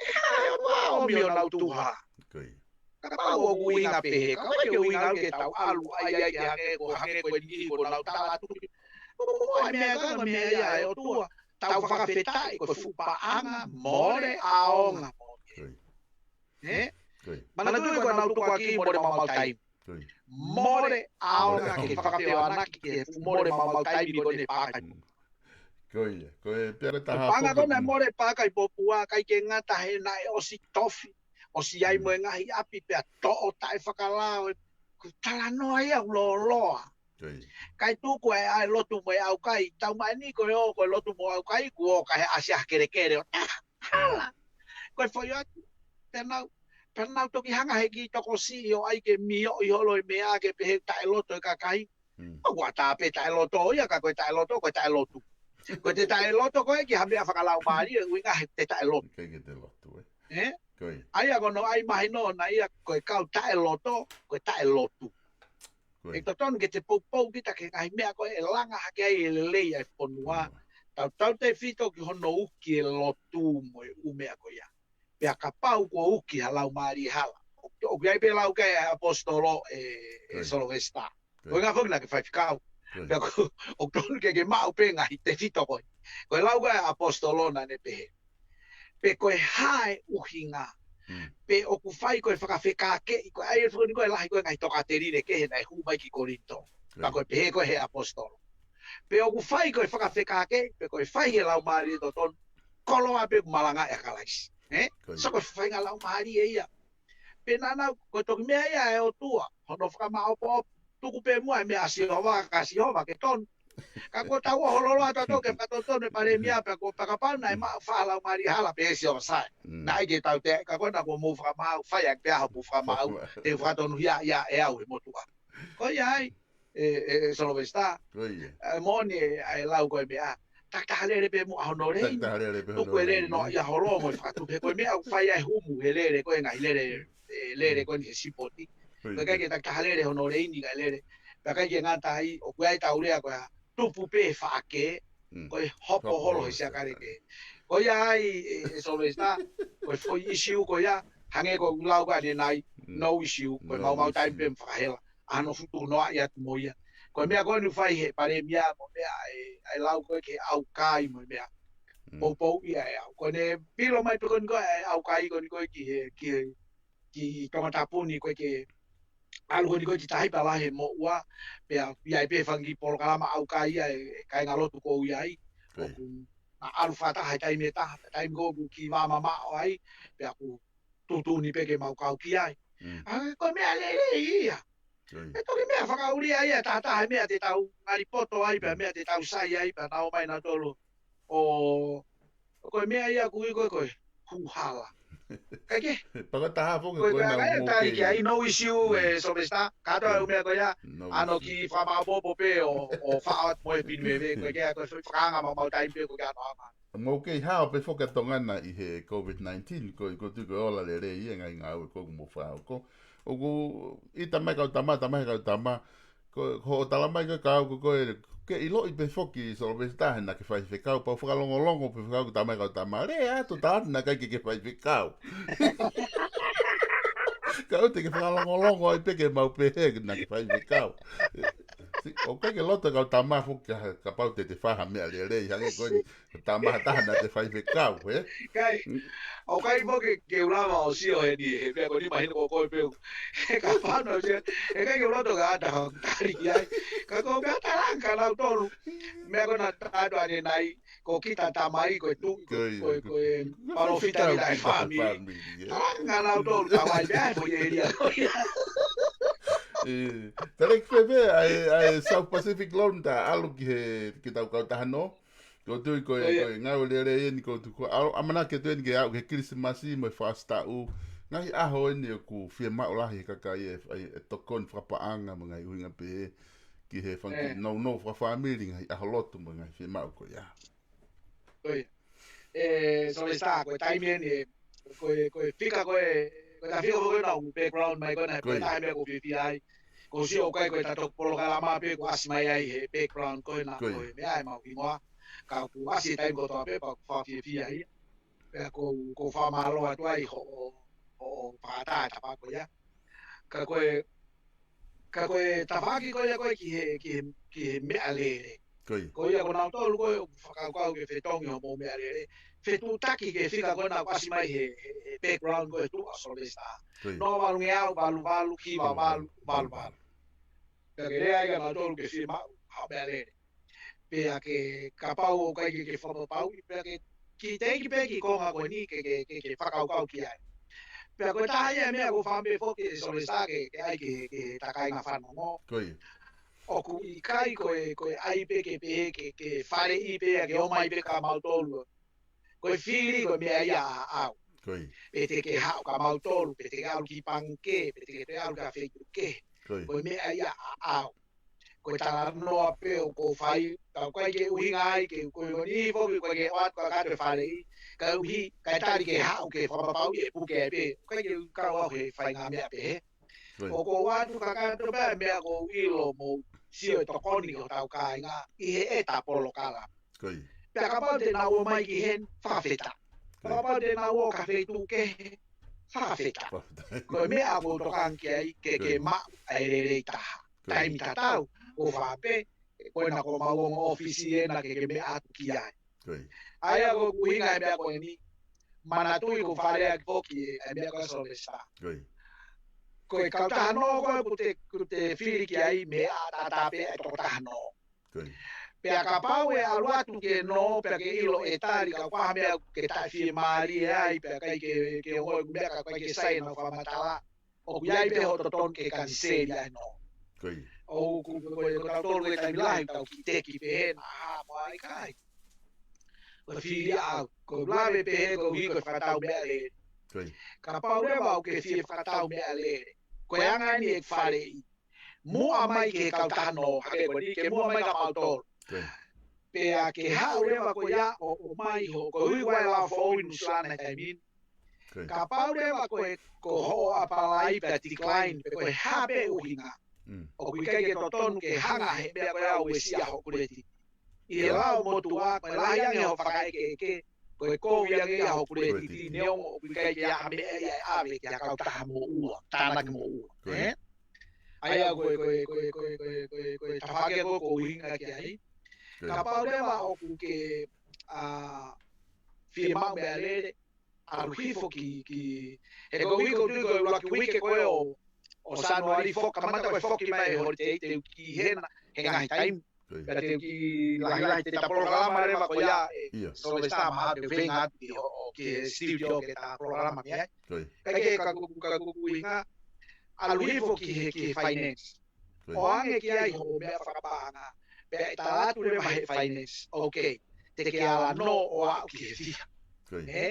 ʻE hā e ʻOtua ʻomi honau tuha? Ko ia. Kapau ʻoku ʻuhinga pehē, ka ʻoku ʻikai ke ʻuhinga ke tau ʻalu ai ai ke hangē ko, hangē ko e niʻihi ko ʻenau tala atu. Ko, ko, ko e meʻa ko ena meʻa ia ʻa e ʻOtua, tau fakafetaʻi ko e fuʻu paʻanga, mole ʻaonga. Ko ia. Ē? Ko ia. Manatuʻi ko ʻenau tukuakiʻi mole maumau taimi. Ko ia. Mole ʻaonga ke fakafehoanaki ki he fuʻu mole maumau taimi ko eni pakai. Ko ia, ko e pea ko e taha panga foki kona mo- mole paka i popua, kai ke ngata he naʻe ʻosi tofi, ʻosi ai mo e ngaahi ʻapi pea toʻo taʻe fakalao, e ku talanoa ia ʻoku lōloa. Ko ia. Kai tuku e ʻai lotu mo e ʻaukai, tau mai ni ko e ō, ko e lotu mo e ʻaukai, kuo ō kai ʻasi ʻa kelekele ʻo taha. Hala. Ko e foʻi atu, pea nau, pea nau toki hanga he ki tokosiʻi ʻo ʻai ke mioʻi holo e meʻa ke pehē taʻe loto e kakai. Mm. ʻOku ʻatā pē taʻe loto ia, ka ko e taʻe loto, ko e taʻe lotu. Ko e te taʻe loto, ko e ki ha meʻa fakalaumālie, ʻuhinga he te taʻe lotu. Ke ke te lotu, e. E? Ko ia. ʻA ia ko hono ʻai mahino na ia, ko e kau taʻe loto, ko e taʻe lotu. Ko ia. ʻE totonu ke te poupou kita ke ngaahi meʻa ko e langa hake ai e lelei ʻa e fonua. Fonua. Tau, tautefito ki hono uki e lotu mo e ʻū meʻa ko ia. Pea kapau kuo uki ha laumālie hala. ʻOku, ʻoku ʻi ai pē lau ki ai ʻa e ʻaposetolo e, e Ko ia. Solovesita. Ko ia. Ko e ngā foki naʻa ke faifekau. Ko ia. Pea ko, ʻoku tonu ke ke maʻu pē ngaahi tefito ko e. Ko e lau ki ai ʻa e ʻaposetolo naʻa ne pehē. Pe ko e hā e ʻuhinga. Mm. Pe ʻoku fai ko e fakafekākeʻi, ko e ʻai e fukuni ko e lahi ko e ngaahi tokāteline kehe naʻe hū mai ki Kolinitō. Ko ia. Ka ko e pehē ko e he ʻaposetolo. Pe ʻoku fai ko e fakafekākeʻi, pe ko e fai he laumālie totonu, koloa pē ʻoku malanga ʻia Kalaisi. E? Ko ia. So ko e faʻahinga laumālie ia. Pe naʻa nau, ko e toki meʻa ia e ʻOtua, hono fakamāʻopoʻopo, tuku pē muʻa e meʻa ʻa Sihova, ka Sihova ke tonu. Ka ko tau ʻo hololo atu atu ke fakatotonu e palēmia pea ko e fakapau naʻe maʻu faʻa laumālie hala pē ʻe Sihova sai. Mm. Naʻe ʻikai ke tau te, ka ko ena ko mou fakamaau, fai ake pē ʻa hoʻomou fakamaau, Fakamaau. Te u fakatonuhia ia ʻe au he motuʻa. Ko ia ai, e, e, e Solovesita. Ko ia. E, moʻoni e, ʻa e lau ko e meʻa. Takitaha lele pē muʻa hono leini. Takitaha lele pē hono leini. Tuku e lele noaʻia holo mo e fakatupu he ko e meʻa ʻoku fai ai humu he lele ko e ngaahi lele, e, lele Mm. ko eni he sipoti. Ko ia. Ko e ʻikai ke takitaha lele hono leini ka lele. Pea ʻikai ke ngata ai, ʻoku ʻi ai ʻetau lea ko e tupu pē faʻake, Mm. ko e hopo Hopo holo holo he he siakale siakale. ke. Ko ia ai, e, e Solovesita, ko e foʻi ʻisiū ko ia, hangē ko e lau ko ē ʻanenai, Mm. no issue, ko e No maumau taimi issue. pē mo fakahela. ʻA hono futu noaʻia atu mo ia. Ko e meʻa ko eni ʻoku fai he palēmia mo e meʻa e, ʻa e lau ko ē ki he ʻaukai mo e meʻa. Mm. Poupou ia e au. Ko ʻene pilo mai pē ko eni ko e ʻaukai ko eni ko e ki he, ki he, ki Tongatapu ni ko e ke ʻalu ko eni ko e ki tahi pea lahi e moʻua. Pea ʻi ai pē fanga kiʻi polokalama ʻaukai ia e, e kāinga lotu ko ē ʻi ai. Ko ia. ʻOku na ʻalu fakataha he taimi ʻe taha, taimi ko ē ʻoku kiʻi vāmamaʻo ai, pea ʻoku tuʻutuʻuni pē ke mau kau ki ai. Mm. ʻA, ko e meʻa lelei ia. Ko ia. ʻE toki meʻa fakaʻulia ia, taha taha e meʻa te tau ngali poto ai, pea Mm. meʻa te tau sai ai, pea nau ō mai nautolu. ʻO, ko e meʻa ia ʻoku ui ko e, ko e hū hala. Kae kehe. Pea ko e taha foki Ko e ko e meʻa meʻa ʻoku mou tali kei ki ai, no issue, Mm. e Solovesita, kātoa e Mm. ʻū meʻa ko ia, No ʻa hono issue. kiʻi fakamāʻopoʻopo pē ʻo, ʻo faʻo atu mo e pine veve, ko e ke, ko e fakaanga maumau taimi pē ko e ke ano ama. Mou kei hao pē foki ʻa Tonga na ʻi he COVID nineteen, ko, ko e tuʻu ko e ola lelei ia e ngaahi ngāue ko ē ʻoku mou fakahoko. ʻOku ʻita mai kau tama, ʻita mai kau tama. Ko, ko hoʻo tala mai ko e kau ko, ko e, ke ʻiloʻi pē foki Solovesita he naʻa ke faifekau, pea u fakalongolongo pē fekau ko e tala mai kau tama. Lea atu tā naʻe ʻikai ke ke faifekau. Ka ʻoua te ke fakalongolongo ai pē ke mau pehē naʻa ke faifekau. Si, ʻoku ʻikai ke loto kau tama foki ka, kapau te te fai ha meʻa lelei, hangē ko eni, tama ha taha naʻa te faifekau, ē? Kai, Mm. ʻoku ʻikai mo ke, ke u lava ʻo sio heni, he meʻa ko eni mahino ko koe pē u. He ka fano sio, he ʻikai ke u loto ka ata ha tali ki ai. Ka ko e meʻa talanga nautolu. Meʻa ko ena tātu ʻanenai, ko kita tamai, ko e tuʻi, ko, Ko ia, ko, ko, ko e ko palōfita palōfita ni ʻa e ʻa e fāmili. fāmili, ē. Talanga nautolu tamai, meʻa e foʻi ʻēlia ko ia. Ē, tala ki fēfē, ʻa e, ʻa e South Pacific Loan ta ʻalu ki he, ki tau kautaha nō. Ko e tuʻi ko e, Ko ia. ko e ngāue lelei eni ko e tuʻi ko e ʻalu, ʻamanaki atu eni ke aʻu ki he Kilisimasi mo e Fakaʻosi Taʻu. Ngaahi ʻaho eni ʻoku fiemaʻu lahi he kakai e, e, e tokoni fakapaʻanga mo e ngaahi ʻuhinga pehē ki he fanga kiʻi Ē. nounou fakafāmili, ngaahi ʻaho lotu mo e ngaahi fiemaʻu ko ia. Ko ia. E, Solovesita, ko e taimi eni, e, ko e, ko e fika ko e, ko e ta fika ko ena ʻoku background mai ko ena, Ko ko e ia. taimi ko e fiefia ai. Ko e sio ʻoku ʻikai ko e ta toki polokalama pē kuo ʻasi mai ai he background ko ena, Ko ia. ko e meʻa ʻe mau hingoa. Ka kuo ʻasi e taimi kotoa pē, pea ʻoku fakafiefia ia. Pea ʻoku, ʻoku fakamālō atu ai hoʻo, hoʻo fakaʻatā e tapa ko ia. Ka ko e, ka ko e tafaʻaki ko ia ko e ki he, ki he, ki he meʻalele. Ko ia. Ko ia ko nautolu ko e ʻoku fakakaukau ke fetongi hoʻomou meʻalele. Fetuʻutaki ki he fika ko ena ʻoku ʻasi mai he, he, he background ko e tuʻa Solovesita. Ko ia. Noa valungeau, valu valu, hiva valu, valu valu. Pea ke lea ai kia nautolu ke fiemaʻu ha meʻalele. Pea ke kapau ʻoku ʻikai ke, ke fakapapauʻi, pea ke, ke teʻeki pē ki he konga ko eni ke, ke, ke, ke fakakaukau ki ai. Pea ko e taha ia e meʻa ʻoku ou fakaʻamu pē foki ʻe Sylvester ke, ke ʻai ke, ke takai ngā fanongo. Ko ia. ʻOku ʻikai ko e, ko e ʻai pē ke pehē ke, ke faleʻi pē ia ke ō mai pē kia mautolu. Ko e fili ko e meʻa ia ʻaʻau. Ko ia. Pe te ke haʻu kia mautolu, pe te ke ʻalu ki he pangikē, pe te ke toe ʻalu ki ha feituʻu kehe. Ko ia. Ko e meʻa ia ʻaʻau. Ko e talanoa pē ʻoku ou fai, ka ʻoku ʻikai ke ʻuhinga ai ke, ko e niʻihi foki ʻoku ʻikai ke ʻoatu kakato e faleʻi, ka ʻuhi, kae tali ke haʻu ke fakapapauʻi e puke ai pē, ʻoku ʻikai ke u kau au he faʻahinga meʻa pehē. Ko ia. ʻOku ou ʻoatu kakato pē meʻa ʻoku ou ʻilo mo sio ʻe tokoni ki hotau kāinga, ʻi heʻeta polokalama. Ko ia. Pea kapau te nau ō mai ki heni, fakafetaʻi. Ko ia. Kapau te nau ō ki ha feituʻu kehe, fakafetaʻi. Fakafetaʻi. Ko e meʻa ʻoku ou tokanga ki ai ke, ke, ko ia, maʻu ʻa e lelei taha. Ko ia. Taimi tatau, ʻoku ou fakaʻamu pē, ko ena ko homau ongo ʻōfisi ena ke, ke meʻa atu ki ai. Ko ia. ʻA ia ko e ʻuhinga e meʻa ko eni, manatuʻi ʻoku ou faleʻi ʻaki foki e, e meʻa ko ē Sylvester. Ko ia. Ko e kautaha nō ko ē ʻoku te, ʻoku te fili ki ai, meʻa ʻataʻatā pē e tokotaha nō. Ko ia. Pea kapau ʻe ʻalu atu ke nō, pea ke ʻilo e tali ka ʻoku ʻi ai ha meʻa ke taʻefiefiemālie ai, pea ʻikai ke, ke ongoʻi meʻa ka ʻoku ʻikai ke sai ʻenau fakamatala. ʻOku ʻi ai pē hoʻo totonu ke kaniseli ai nō. Ko ia. ʻOku, ko, ko, ko tautolu he taimi lahi, tau kiʻi teki pē hena, ʻa, ko e ʻikai. Ko e fili ʻaʻau, ko e lave pē he ko e ʻuhi ko e fakatau meʻalele. Ko ia. Kapau leva ʻoku ke fie fakatau meʻalele. Ko e anga eni e faleʻi. Muʻa mai ki he kautaha nō, hake ko eni ke muʻa mai kia mautolu. Ko ia. Pea ke haʻu leva ko ia ʻo, ʻomai ho, ko e ʻuhi ko e lao foʻou ʻi Nuʻu Sila he taimi ni. Ko ia. Kapau leva ko e, ko hoʻo apply pea decline, pe ko e hā pē ʻuhinga. Mm. ʻOku ʻikai ke totonu ke hanga he meʻa ko ia ʻo uesia hoʻo kuletiti. ʻI he, ko ia, lao motuʻa, ko e lahi ange hoʻo fakaʻekeʻeke, ko e kovi ange ia hoʻo kuletiti, kuletiti, neongo ʻoku ʻikai ke ʻi ai ha meʻa ia ʻe ʻave ki ha kautaha moʻua, tānaki moʻua. Ko ia. Ē? ʻA ia ko e, ko e, ko e tafaʻaki ko ē ʻoku ou ʻuhinga ki ai. Ko ia. Kapau leva ʻoku ke, ʻa, fie maʻu meʻalele, ʻalu hifo ki, ki, he ko e ʻuhi ʻoku ou tui ko e ʻuluaki uike ko ē ʻo, ʻo Sānuali foki, kamata ko e foki mai e holiday, te u kiʻi ʻi hena he ngaahi taimi. Ko ia. Pea te u kiʻi lahilahi ʻeta polokalama leva ko ia, ē, ʻIo. Sylvester, mahalo te u feinga atu ʻo, ʻo ki he studio ke ta polokalama mei ai. Ko ia. Kae kehe ka ʻoku, ka ʻoku ou ʻuhinga, ʻalu hifo ki he, ki he finance. Ko ia. ʻOange ki ai hoʻo meʻa fakapaʻanga. Pea ʻe tala atu leva he finance. Ok. Te ke ala nō ʻo aʻu ki he fiha. Ko ia. Ē?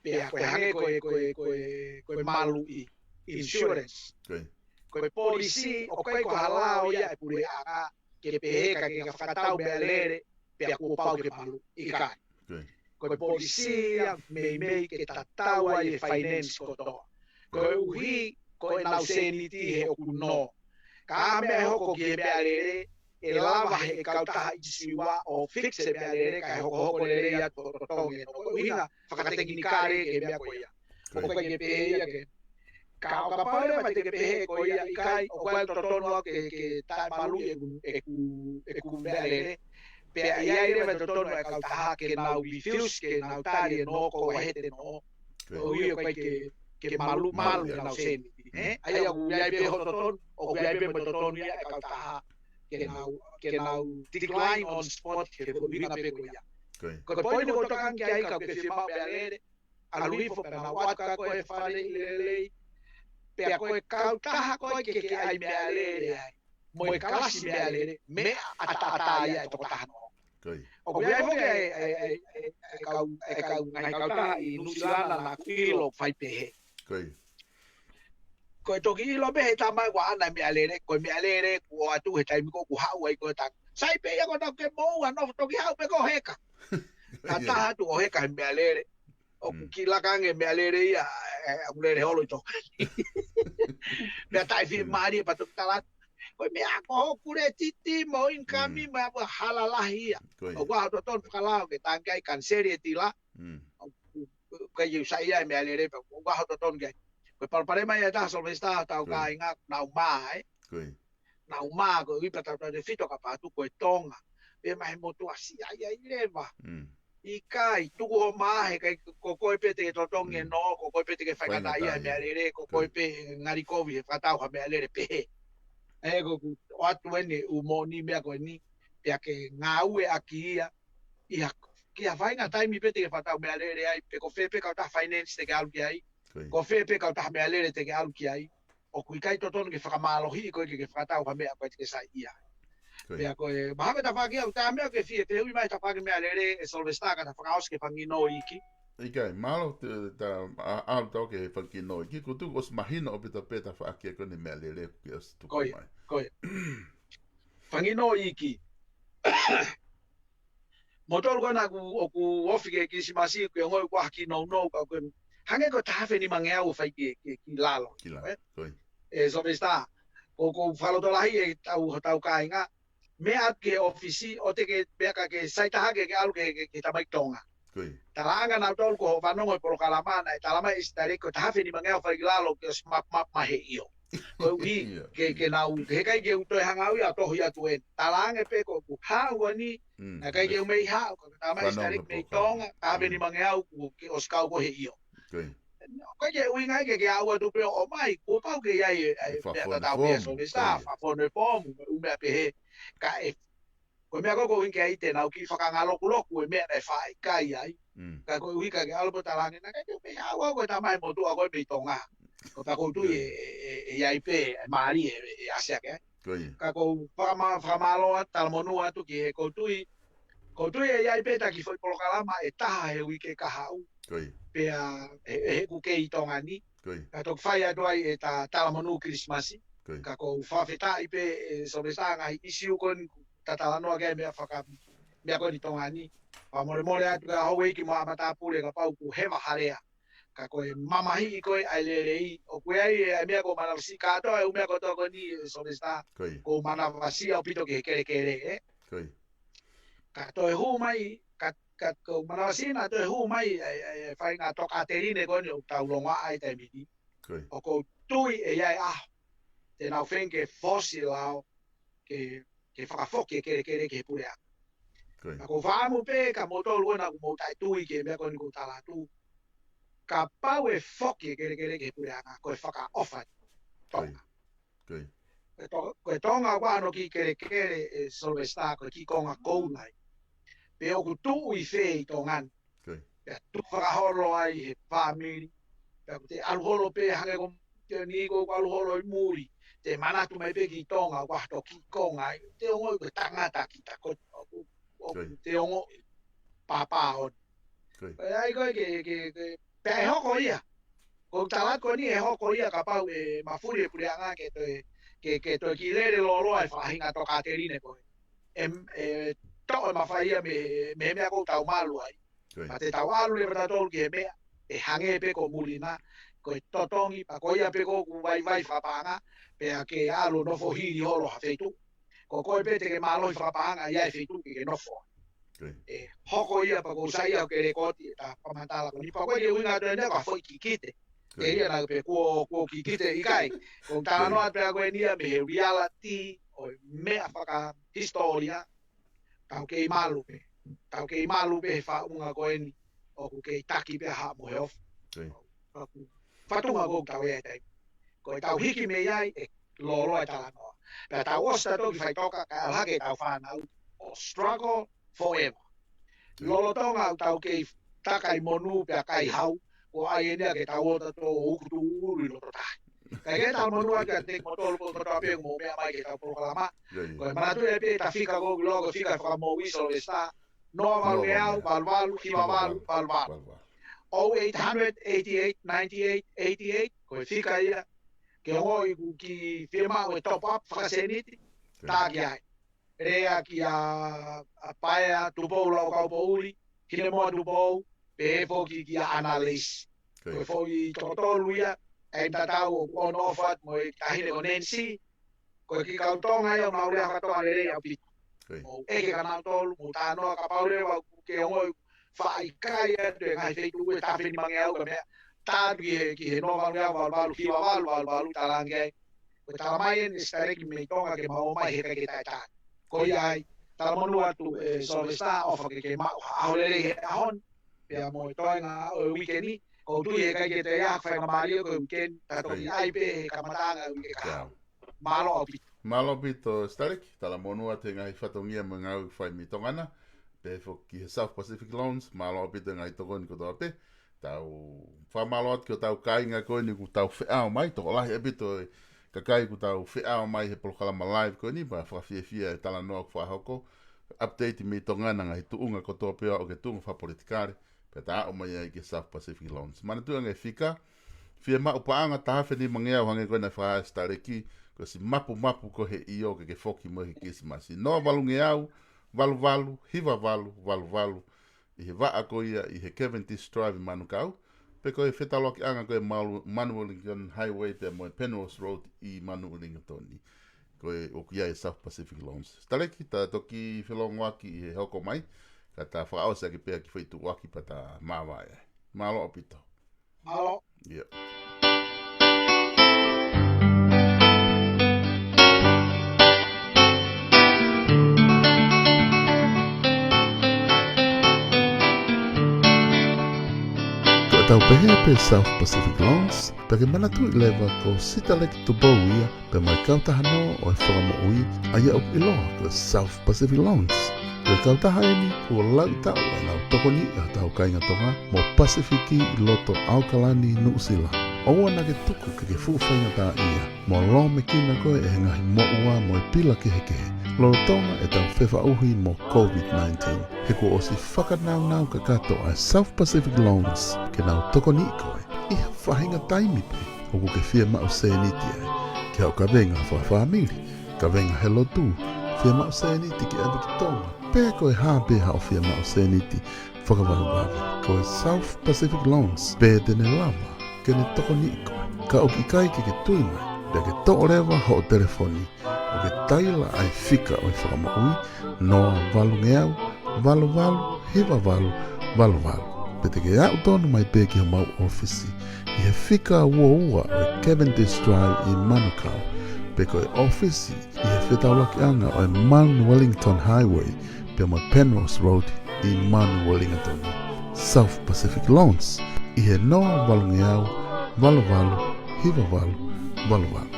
Pea ko e hangē ko e, ko e, ko e, ko e maluʻi, insurance. Ko ia. Ko e polisī, ʻoku ʻikai ko ha lao ia e puleʻanga ke pehē ka ke ka fakatau meʻalele, pea kuo pau ke maluʻi, ʻikai. Ko ia. Ko e polisī ia meimei ke tatau ai e finance kotoa. Ko e ʻuhi, ko ʻenau sēniti he ʻoku nō. Ka ʻi ai ha meʻa ʻe hoko ki he meʻalele, ʻe lava he kautaha ʻi Siua ʻo fix e meʻalele kae hokohoko lelei atu hoʻo totongi e nō. Ko e ʻuhinga fakatekinikale ki he meʻa ko ia. Ko ia. ʻOku ʻikai ke pehē ia ke. Ka ʻo kapau leva te ke pehē ko ia ʻikai, ʻoku ʻikai totonu au ke, ke taʻemaluʻi ʻeku, ʻeku, ʻeku meʻalele. Pea ʻe ʻi ai leva e totonu e kautaha ke nau refuse, ke nau tali e nō ko e hā te nō. Ko ia. ʻOku ʻikai ke, ke malu, malu, malu ʻenau sēniti. Ē? ʻA ia ʻoku ʻi ai pē hoʻo totonu, ʻoku ʻi ai pē mo e totonu ia e kautaha. Ke nau, ke nau decline on spot, ke ko e ʻuhinga pē ko ia. Ko ia. Ko e poini ʻoku ou tokanga ki ai ka ʻoku ke fie maʻu meʻalele, ʻalu hifo pea nau ʻoatu kia koe e faleʻi lelei. Pea ko e kautaha ko ē ke ke ʻai meʻalele ai. Mo e kalasi meʻalele, meʻa ʻataʻatā ia e tokotaha nō. Ko ia. ʻOku ʻi ai foki e, e, e, e, e kau, e kau, ngaahi kautaha ʻi Nuʻu Sila naʻa ku ʻilo ʻoku fai pehē. Ko ia. Ko e toki ʻilo pē he tama ʻoku ʻaʻana e meʻalele, ko e meʻalele kuo ʻoatu he taimi ko ē ʻoku haʻu ai ko e tang. Sai pē ia ko ena ke mou ano toki haʻu pē ko e heka. Ko ia. Ka taha atu ʻo heka he meʻalele. ʻOku Mm. kiʻi laka ange meʻalele ia, ē, ʻoku lele holo ʻi Tonga. Meʻa taʻefiefiemālie pea toki tala atu. Ko e meʻa ko hoku kuletiti mo income Mm. mo e hala lahi ia. Ko ia. ʻOku ʻi ai hoʻo totonu fakalao ke tangi ai kaniseli e tila. Mm. ʻOku, ʻoku ʻikai ke u saiʻia he meʻalele pea ʻoku ʻi ai hoʻo totonu ki ai. Ko e palopalema ia ʻe taha Sylvester, hotau Ko ia. kāinga, nau mā, ē. Ko ia. Nau mā, ko e ʻuhi pea tautautefito kapau ʻe tuku e Tonga. Pea mei he motuʻa siʻi ai ai leva. Mm. ʻIkai, tuku hoʻo mā he ʻikai ko koe pē te ke totongi e Mm. nō, ko koe pē te ke faingataʻaʻia he Faingataʻaʻia. meʻalele, ko Ko koe ia. pē ngali kovi he fakatau ha meʻalele pehē. Ē, ko ʻeku ʻoatu eni ʻū moʻoni meʻa ko eni, pea ke ngāueʻaki ia ʻi ha, ki ha faʻahinga taimi pē te ke fakatau meʻalele ai, pe ko fē pē kautaha finance te ke ʻalu ki ai, ko fē pē kautaha meʻalele te ke ʻalu ki ai, ʻoku ʻikai totonu ke fakamālohiʻi koe ke ke fakatau ha meʻa ko ē te ke saiʻia. Pea ko e mahalo ko e tafaʻaki ʻoku tā meʻa ke fie fehuʻi mai tafaʻaki meʻalele ʻe Sylvester ka ta fakaʻosi ki he fanga kiʻi iiki. ʻIkai, mahalo te ta ʻalu atu ki he fanga kiʻi iiki, ko e tuʻu ʻosi mahino ʻaupito pē tafaʻaki ko eni meʻalele ke ʻosi tuku mai. Ko ia. Fanga kiʻi iiki. Moutolu ko ena ʻoku, ʻoku ofi ki he Kilisimasi, ko e ongoʻi ʻoku ʻaha kiʻi nounou, ka ko e hangē ko e taha afe nimangeau ʻo fai ki, ki, ki lalo. Ki lalo, ko ia. ʻE Sylvester, ko, ko e fakalotolahi ʻetau, hotau kāinga, meʻa ki he ʻōfisi, ʻoua te ke meʻa ka ke sai taha ke, ke ʻalu ki he, ki he, ki he tamaiki Tonga. Ko ia. Talaange nautolu ko hoʻo fanongo he polokalama naʻe talamai ʻe Sitaleki ko e taha afe nimangeau fai ki lalo ke ʻosi map, map mai he ʻio. Koeʻuhi ke, ke nau, he ʻikai ke u toe hanga au ia ʻo tohi atu eni. Talaange pē ko ʻeku haʻu ko eni, naʻe ʻikai ke u mei haʻu, ka talamai ʻe Sitaleki mei Tonga, taha afe nimangeau kuo ke ʻosi kau ko ē he ʻio. Ko ia. Ko e ʻuhinga ia ke, ke aʻu atu pē ʻo ʻomai, kuo pau ke ʻi ai e, e meʻa tatau pē ʻa Sylvester, fakafonu e foomu, mo e ʻū meʻa pehē, ka ʻe, ko e meʻa ko ē ʻoku ou ʻuhinga ki ai te nau kiʻi fakangalokuloku e meʻa naʻe faʻa ʻikai ai. Ka koeʻuhi ka ke ʻalu pē ʻo talaange naʻe ʻikai ke u mei haʻu au ko e tamaiki motuʻa ko ē mei Tonga. Ko e pea ʻoku ou tui ʻe, ʻe, ʻe ʻi ai pē, ʻe mālie, ʻe, ʻe ʻasi hake ai. Ko ia. Ka ʻoku ou fakama-, fakamālō atu, talamonū atu ki he, ʻoku ou tui, ʻoku ou tui ʻe ʻi ai pē ʻeta kiʻi foʻi polokalama ʻe taha he uike kahaʻu. Ko ia. Pea he, he ʻoku kei ʻi Tonga ni. Ko ia. Ka toki fai atu ai ʻeta talamonū Kilisimasi. Ko ia. Ka ʻoku ou fakafetaʻi pē ʻe Sylvester ngaahi ʻīsiu ko eni ʻoku ta talanoa ki ai, meʻa faka-, meʻa ko eni Tonga ni. Fakamolemole atu ki he houʻeiki mo e ʻa matāpule kapau ʻoku heva ha lea. Ka ko e mamahiʻi ko ē ʻa e lelei, ʻoku ʻi ai e, ʻa e meʻa ʻoku ou manavasiʻi kātoa, e ʻū meʻa kotoa ko eni ʻe Sylvester. Ko ia. ʻOku ou manavasiʻi ʻaupito ki he kelekele, ē. Ko ia. Ka toe hū mai, ka, ka ʻoku ou manavasiʻi naʻa toe hū mai e, e, e faʻahinga tokāteline ko eni ʻoku tau longoaʻa ai he taimi ni. Ko ia. ʻOku ou tui ʻe ʻi ai e ʻaho te nau feinga ke fosi e lao, ke, ke fakafoki e kelekele ki he puleʻanga. Ko ia. Ka ʻoku ou fakaʻamu pē kia moutolu ko ena ʻoku mou taʻetui ki he meʻa ko eni ʻoku ou tala atu. Kapau ʻe foki e kelekele ki he puleʻanga, ko e fakaʻofa ʻa Tonga. Ko ia. Ko ia. Ko e To-, ko e Tonga ʻoku ʻi ai hono kiʻi kelekele, ʻe Sylvester, ko e kiʻi konga koula ia. Pe ʻoku tuʻu ʻi fē ʻi Tonga ni. Ko ia. Pea tuʻu fakaholo ai he fāmili. Pea ʻoku te ʻalu holo pē hangē ko e, ko eni ʻoku ʻalu holo ʻi muli. Te manatu mai pē ki Tonga, ʻoku ʻi ai hoto kiʻi konga ia. Te ongoʻi ko e tangata kita, ko, ʻoku, ʻoku, ko ia, te ongoʻi pāpā ʻoni. Ko ia. Ko ia, ʻa ia ko ē ke, ke, ke, pea ʻe hoko ia. ʻOku ou tala atu ko eni ʻe hoko ia kapau ʻe mafuli e puleʻanga ke toe, ke, ke toe kiʻi lele lōloa e faʻahinga tokāteline ko ē. ʻE, ʻe toʻo e mafai ia mei, mei he meʻa ʻoku tau malu ai. Ko ia. Pea te tau ʻalu leva tautolu ki he meʻa ʻe hangē pē ko muli na, ko e totongi, pea ko ia pē ʻoku vaivai fakapaʻanga, pea ke ʻalu ʻo nofo hili holo ha feituʻu. Ko koe pē te ke mālohi fakapaʻanga ʻi he feituʻu ke ke nofo. Ko ia. ʻE hoko ia pea ʻoku ou saiʻia ke lēkooti ʻeta fakamatala ko eni, pea ko e ʻuhinga atu eni ko e foʻi kikite. Ko ia. ʻE ia naʻa pē kuo, kuo kikite ʻikai. ʻOku ou talanoa atu pē ko eni ia mei he reality ʻo e meʻa fakahisitōlia. Tau kei malu pē. Tau kei malu pē he faʻunga ko eni ʻoku kei taki pē ʻa Haʻa Moheofo. Ko ia. ʻOku fatunga ʻoku tau ʻi ai he taimi. Ko ʻetau hiki mei ai ʻe lōloa e talanoa. Pea tau ʻosi tautolu ki faʻitoka kae ʻalu hake ʻetau fānau ʻo struggle forever. Ko ia. Lolotonga ʻoku tau kei taka ʻi monū pea kai hau, ko e ʻai eni ia ke tau ō tautolu ʻo uku tuʻu ʻulu ʻi loto tahi. Kae kehe, talamonū atu kiate kimoutolu kotoa pē ʻoku mou meʻa mai ki heʻetau polokalama. Ko ia. Ko e manatuʻi pē ʻeta fika ko ē ʻoku ʻi loto, ko e fika fakamoʻui Sylvester, noa valu ngeau, valu valu, hiva valu, valu valu. Oh eight hundred, eighty-eight, ninety-eight, eighty-eight, ko e fika ia ke ongoʻi ʻoku ke fiemaʻu e top up fakasēniti, tā ki ai. Lea kia, ʻa Paea Tupou Laukaupoʻuli, Hinemoa Tupou, pehē foki kia Analyse. Ko ia. Ko e foʻi toko tolu ia, ʻe tatau ʻoku on off atu mo e taʻahine ko Nancy, ko e kiʻi kau Tonga ia ʻoku nau lea faka-Tonga lelei ʻaupito. Ko ia. Mou ʻeke kia nautolu, mou talanoa kapau leva ʻoku ke ongoʻi faʻa ʻikai atu e ngaahi feituʻu ʻe taha afe nimangeau ka meʻa, tā atu ki he, ki he noa valu ngeau valu valu, hiva valu valu valu, talaange ai. Ko e talamai eni ʻe Sitaleki mei Tonga ke mau ō mai he ʻikai ke taʻetā. Ko ia ai, talamonū atu ʻe Sylvester, ʻofa ke ke maʻu ha ʻaho lelei he ʻaho ni. Pea mo e toenga ʻo e uike ni, ʻoku ou tui he ʻikai ke toe ʻi ai ha faingamālie ko e uike ni, tā toki ʻi ai pē he kamataʻanga e uike kahaʻu. Mālō ʻaupito. Mālō ʻaupito Sitaleki, talamonū atu he ngaahi fatongia mo e ngāue ʻoku fai mei Tonga na, pehē foki ki he South Pacific Loans, mālō ʻaupito he ngaahi tokoni kotoa pē. Tau fakamālō atu ki hotau kāinga ko eni kuo tau feʻao mai, tokolahi ʻaupito e kakai kuo tau feʻao mai he polokalama live ko eni, pea fakafiefia e talanoa kuo fakahoko, update mei Tonga na, ngaahi tuʻunga kotoa pē ʻo aʻu ki he tuʻunga fakapolitikale, pea ta aʻu mai ai ki he South Pacific Loans. Manatuʻi ange e fika, fiemaʻu paʻanga taha afe nima ngeau hangē ko e naʻe fakahā ʻe Sitaleki, ko e siʻi mapumapu ko ē he ʻio ke ke foki mo e he Kilisimasi. Noa valu ngeau, valu valu, hiva valu, valu valu, ʻi he vaʻa ko ia ʻi he Cavendish Drive ʻi Manukau, pe ko e fetaulaki ʻanga ko ē Manu-, Manu Wellington Highway pea mo e Penrose Road ʻi Manu Wellington. Ko e ʻoku ʻi ai e South Pacific Loans. Sitaleki, ta toki felongoaki ʻi he hoko mai, ka ta fakaʻosi ake pē ʻa e kiʻi foʻi tuʻuaki pea ta māvae ai. Mālō ʻaupito. Mālō. ʻIo. Ko ʻetau pehē pē South Pacific Loans, pea ke manatuʻi leva ko Sitaleki Tupou ia, pea mo e kautaha nō ʻo e Fakamoʻui, ʻa ia ʻoku ʻiloa ko e South Pacific Loans. Ko e kautaha eni kuo laui taʻu ʻenau tokoniʻi ʻa hotau kāinga Tonga mo Pasifiki ʻi loto ʻAokalani, Nuʻusila. ʻOua naʻa ke tuku ke ke fuʻu faingataʻaʻia mo lōmekina koe ʻe he ngaahi moʻua mo e pila kehekehe lolotonga ʻetau fefaʻuhi mo COVID nineteen. He kuo ʻosi fakanaunau kakato ʻa e South Pacific Loans ke nau tokoniʻi koe ʻi ha faʻahinga taimi pē ʻoku ke fiemaʻu sēniti ai, ki haʻo kavenga fakafāmili, kavenga he lotu, fiemaʻu sēniti ke ʻave ki Tonga, pe ko e hā pē haʻo fiemaʻu sēniti fakavavevave. Ko e South Pacific Loans pē te ne lava ke ne tokoniʻi koe. Ka ʻoku ʻikai ke ke tui mai, pea ke toʻo leva hoʻo telefoni ʻo ke taila ʻa e fika ʻo e Fakamoʻui, noa valu ngeau, valu valu, hiva valu, valu valu. Pe te ke aʻu tonu mai pē ki homau ʻōfisi ʻi he fika ua ua ʻo e Cavendish Drive ʻi Manukau, pe ko e ʻōfisi ʻi he fetaulakiʻanga ʻo e Manu Wellington Highway pea mo e Penrose Road ʻi Manu Wellington. South Pacific Loans ʻi he noa valu ngeau, valu valu, hiva valu, valu valu.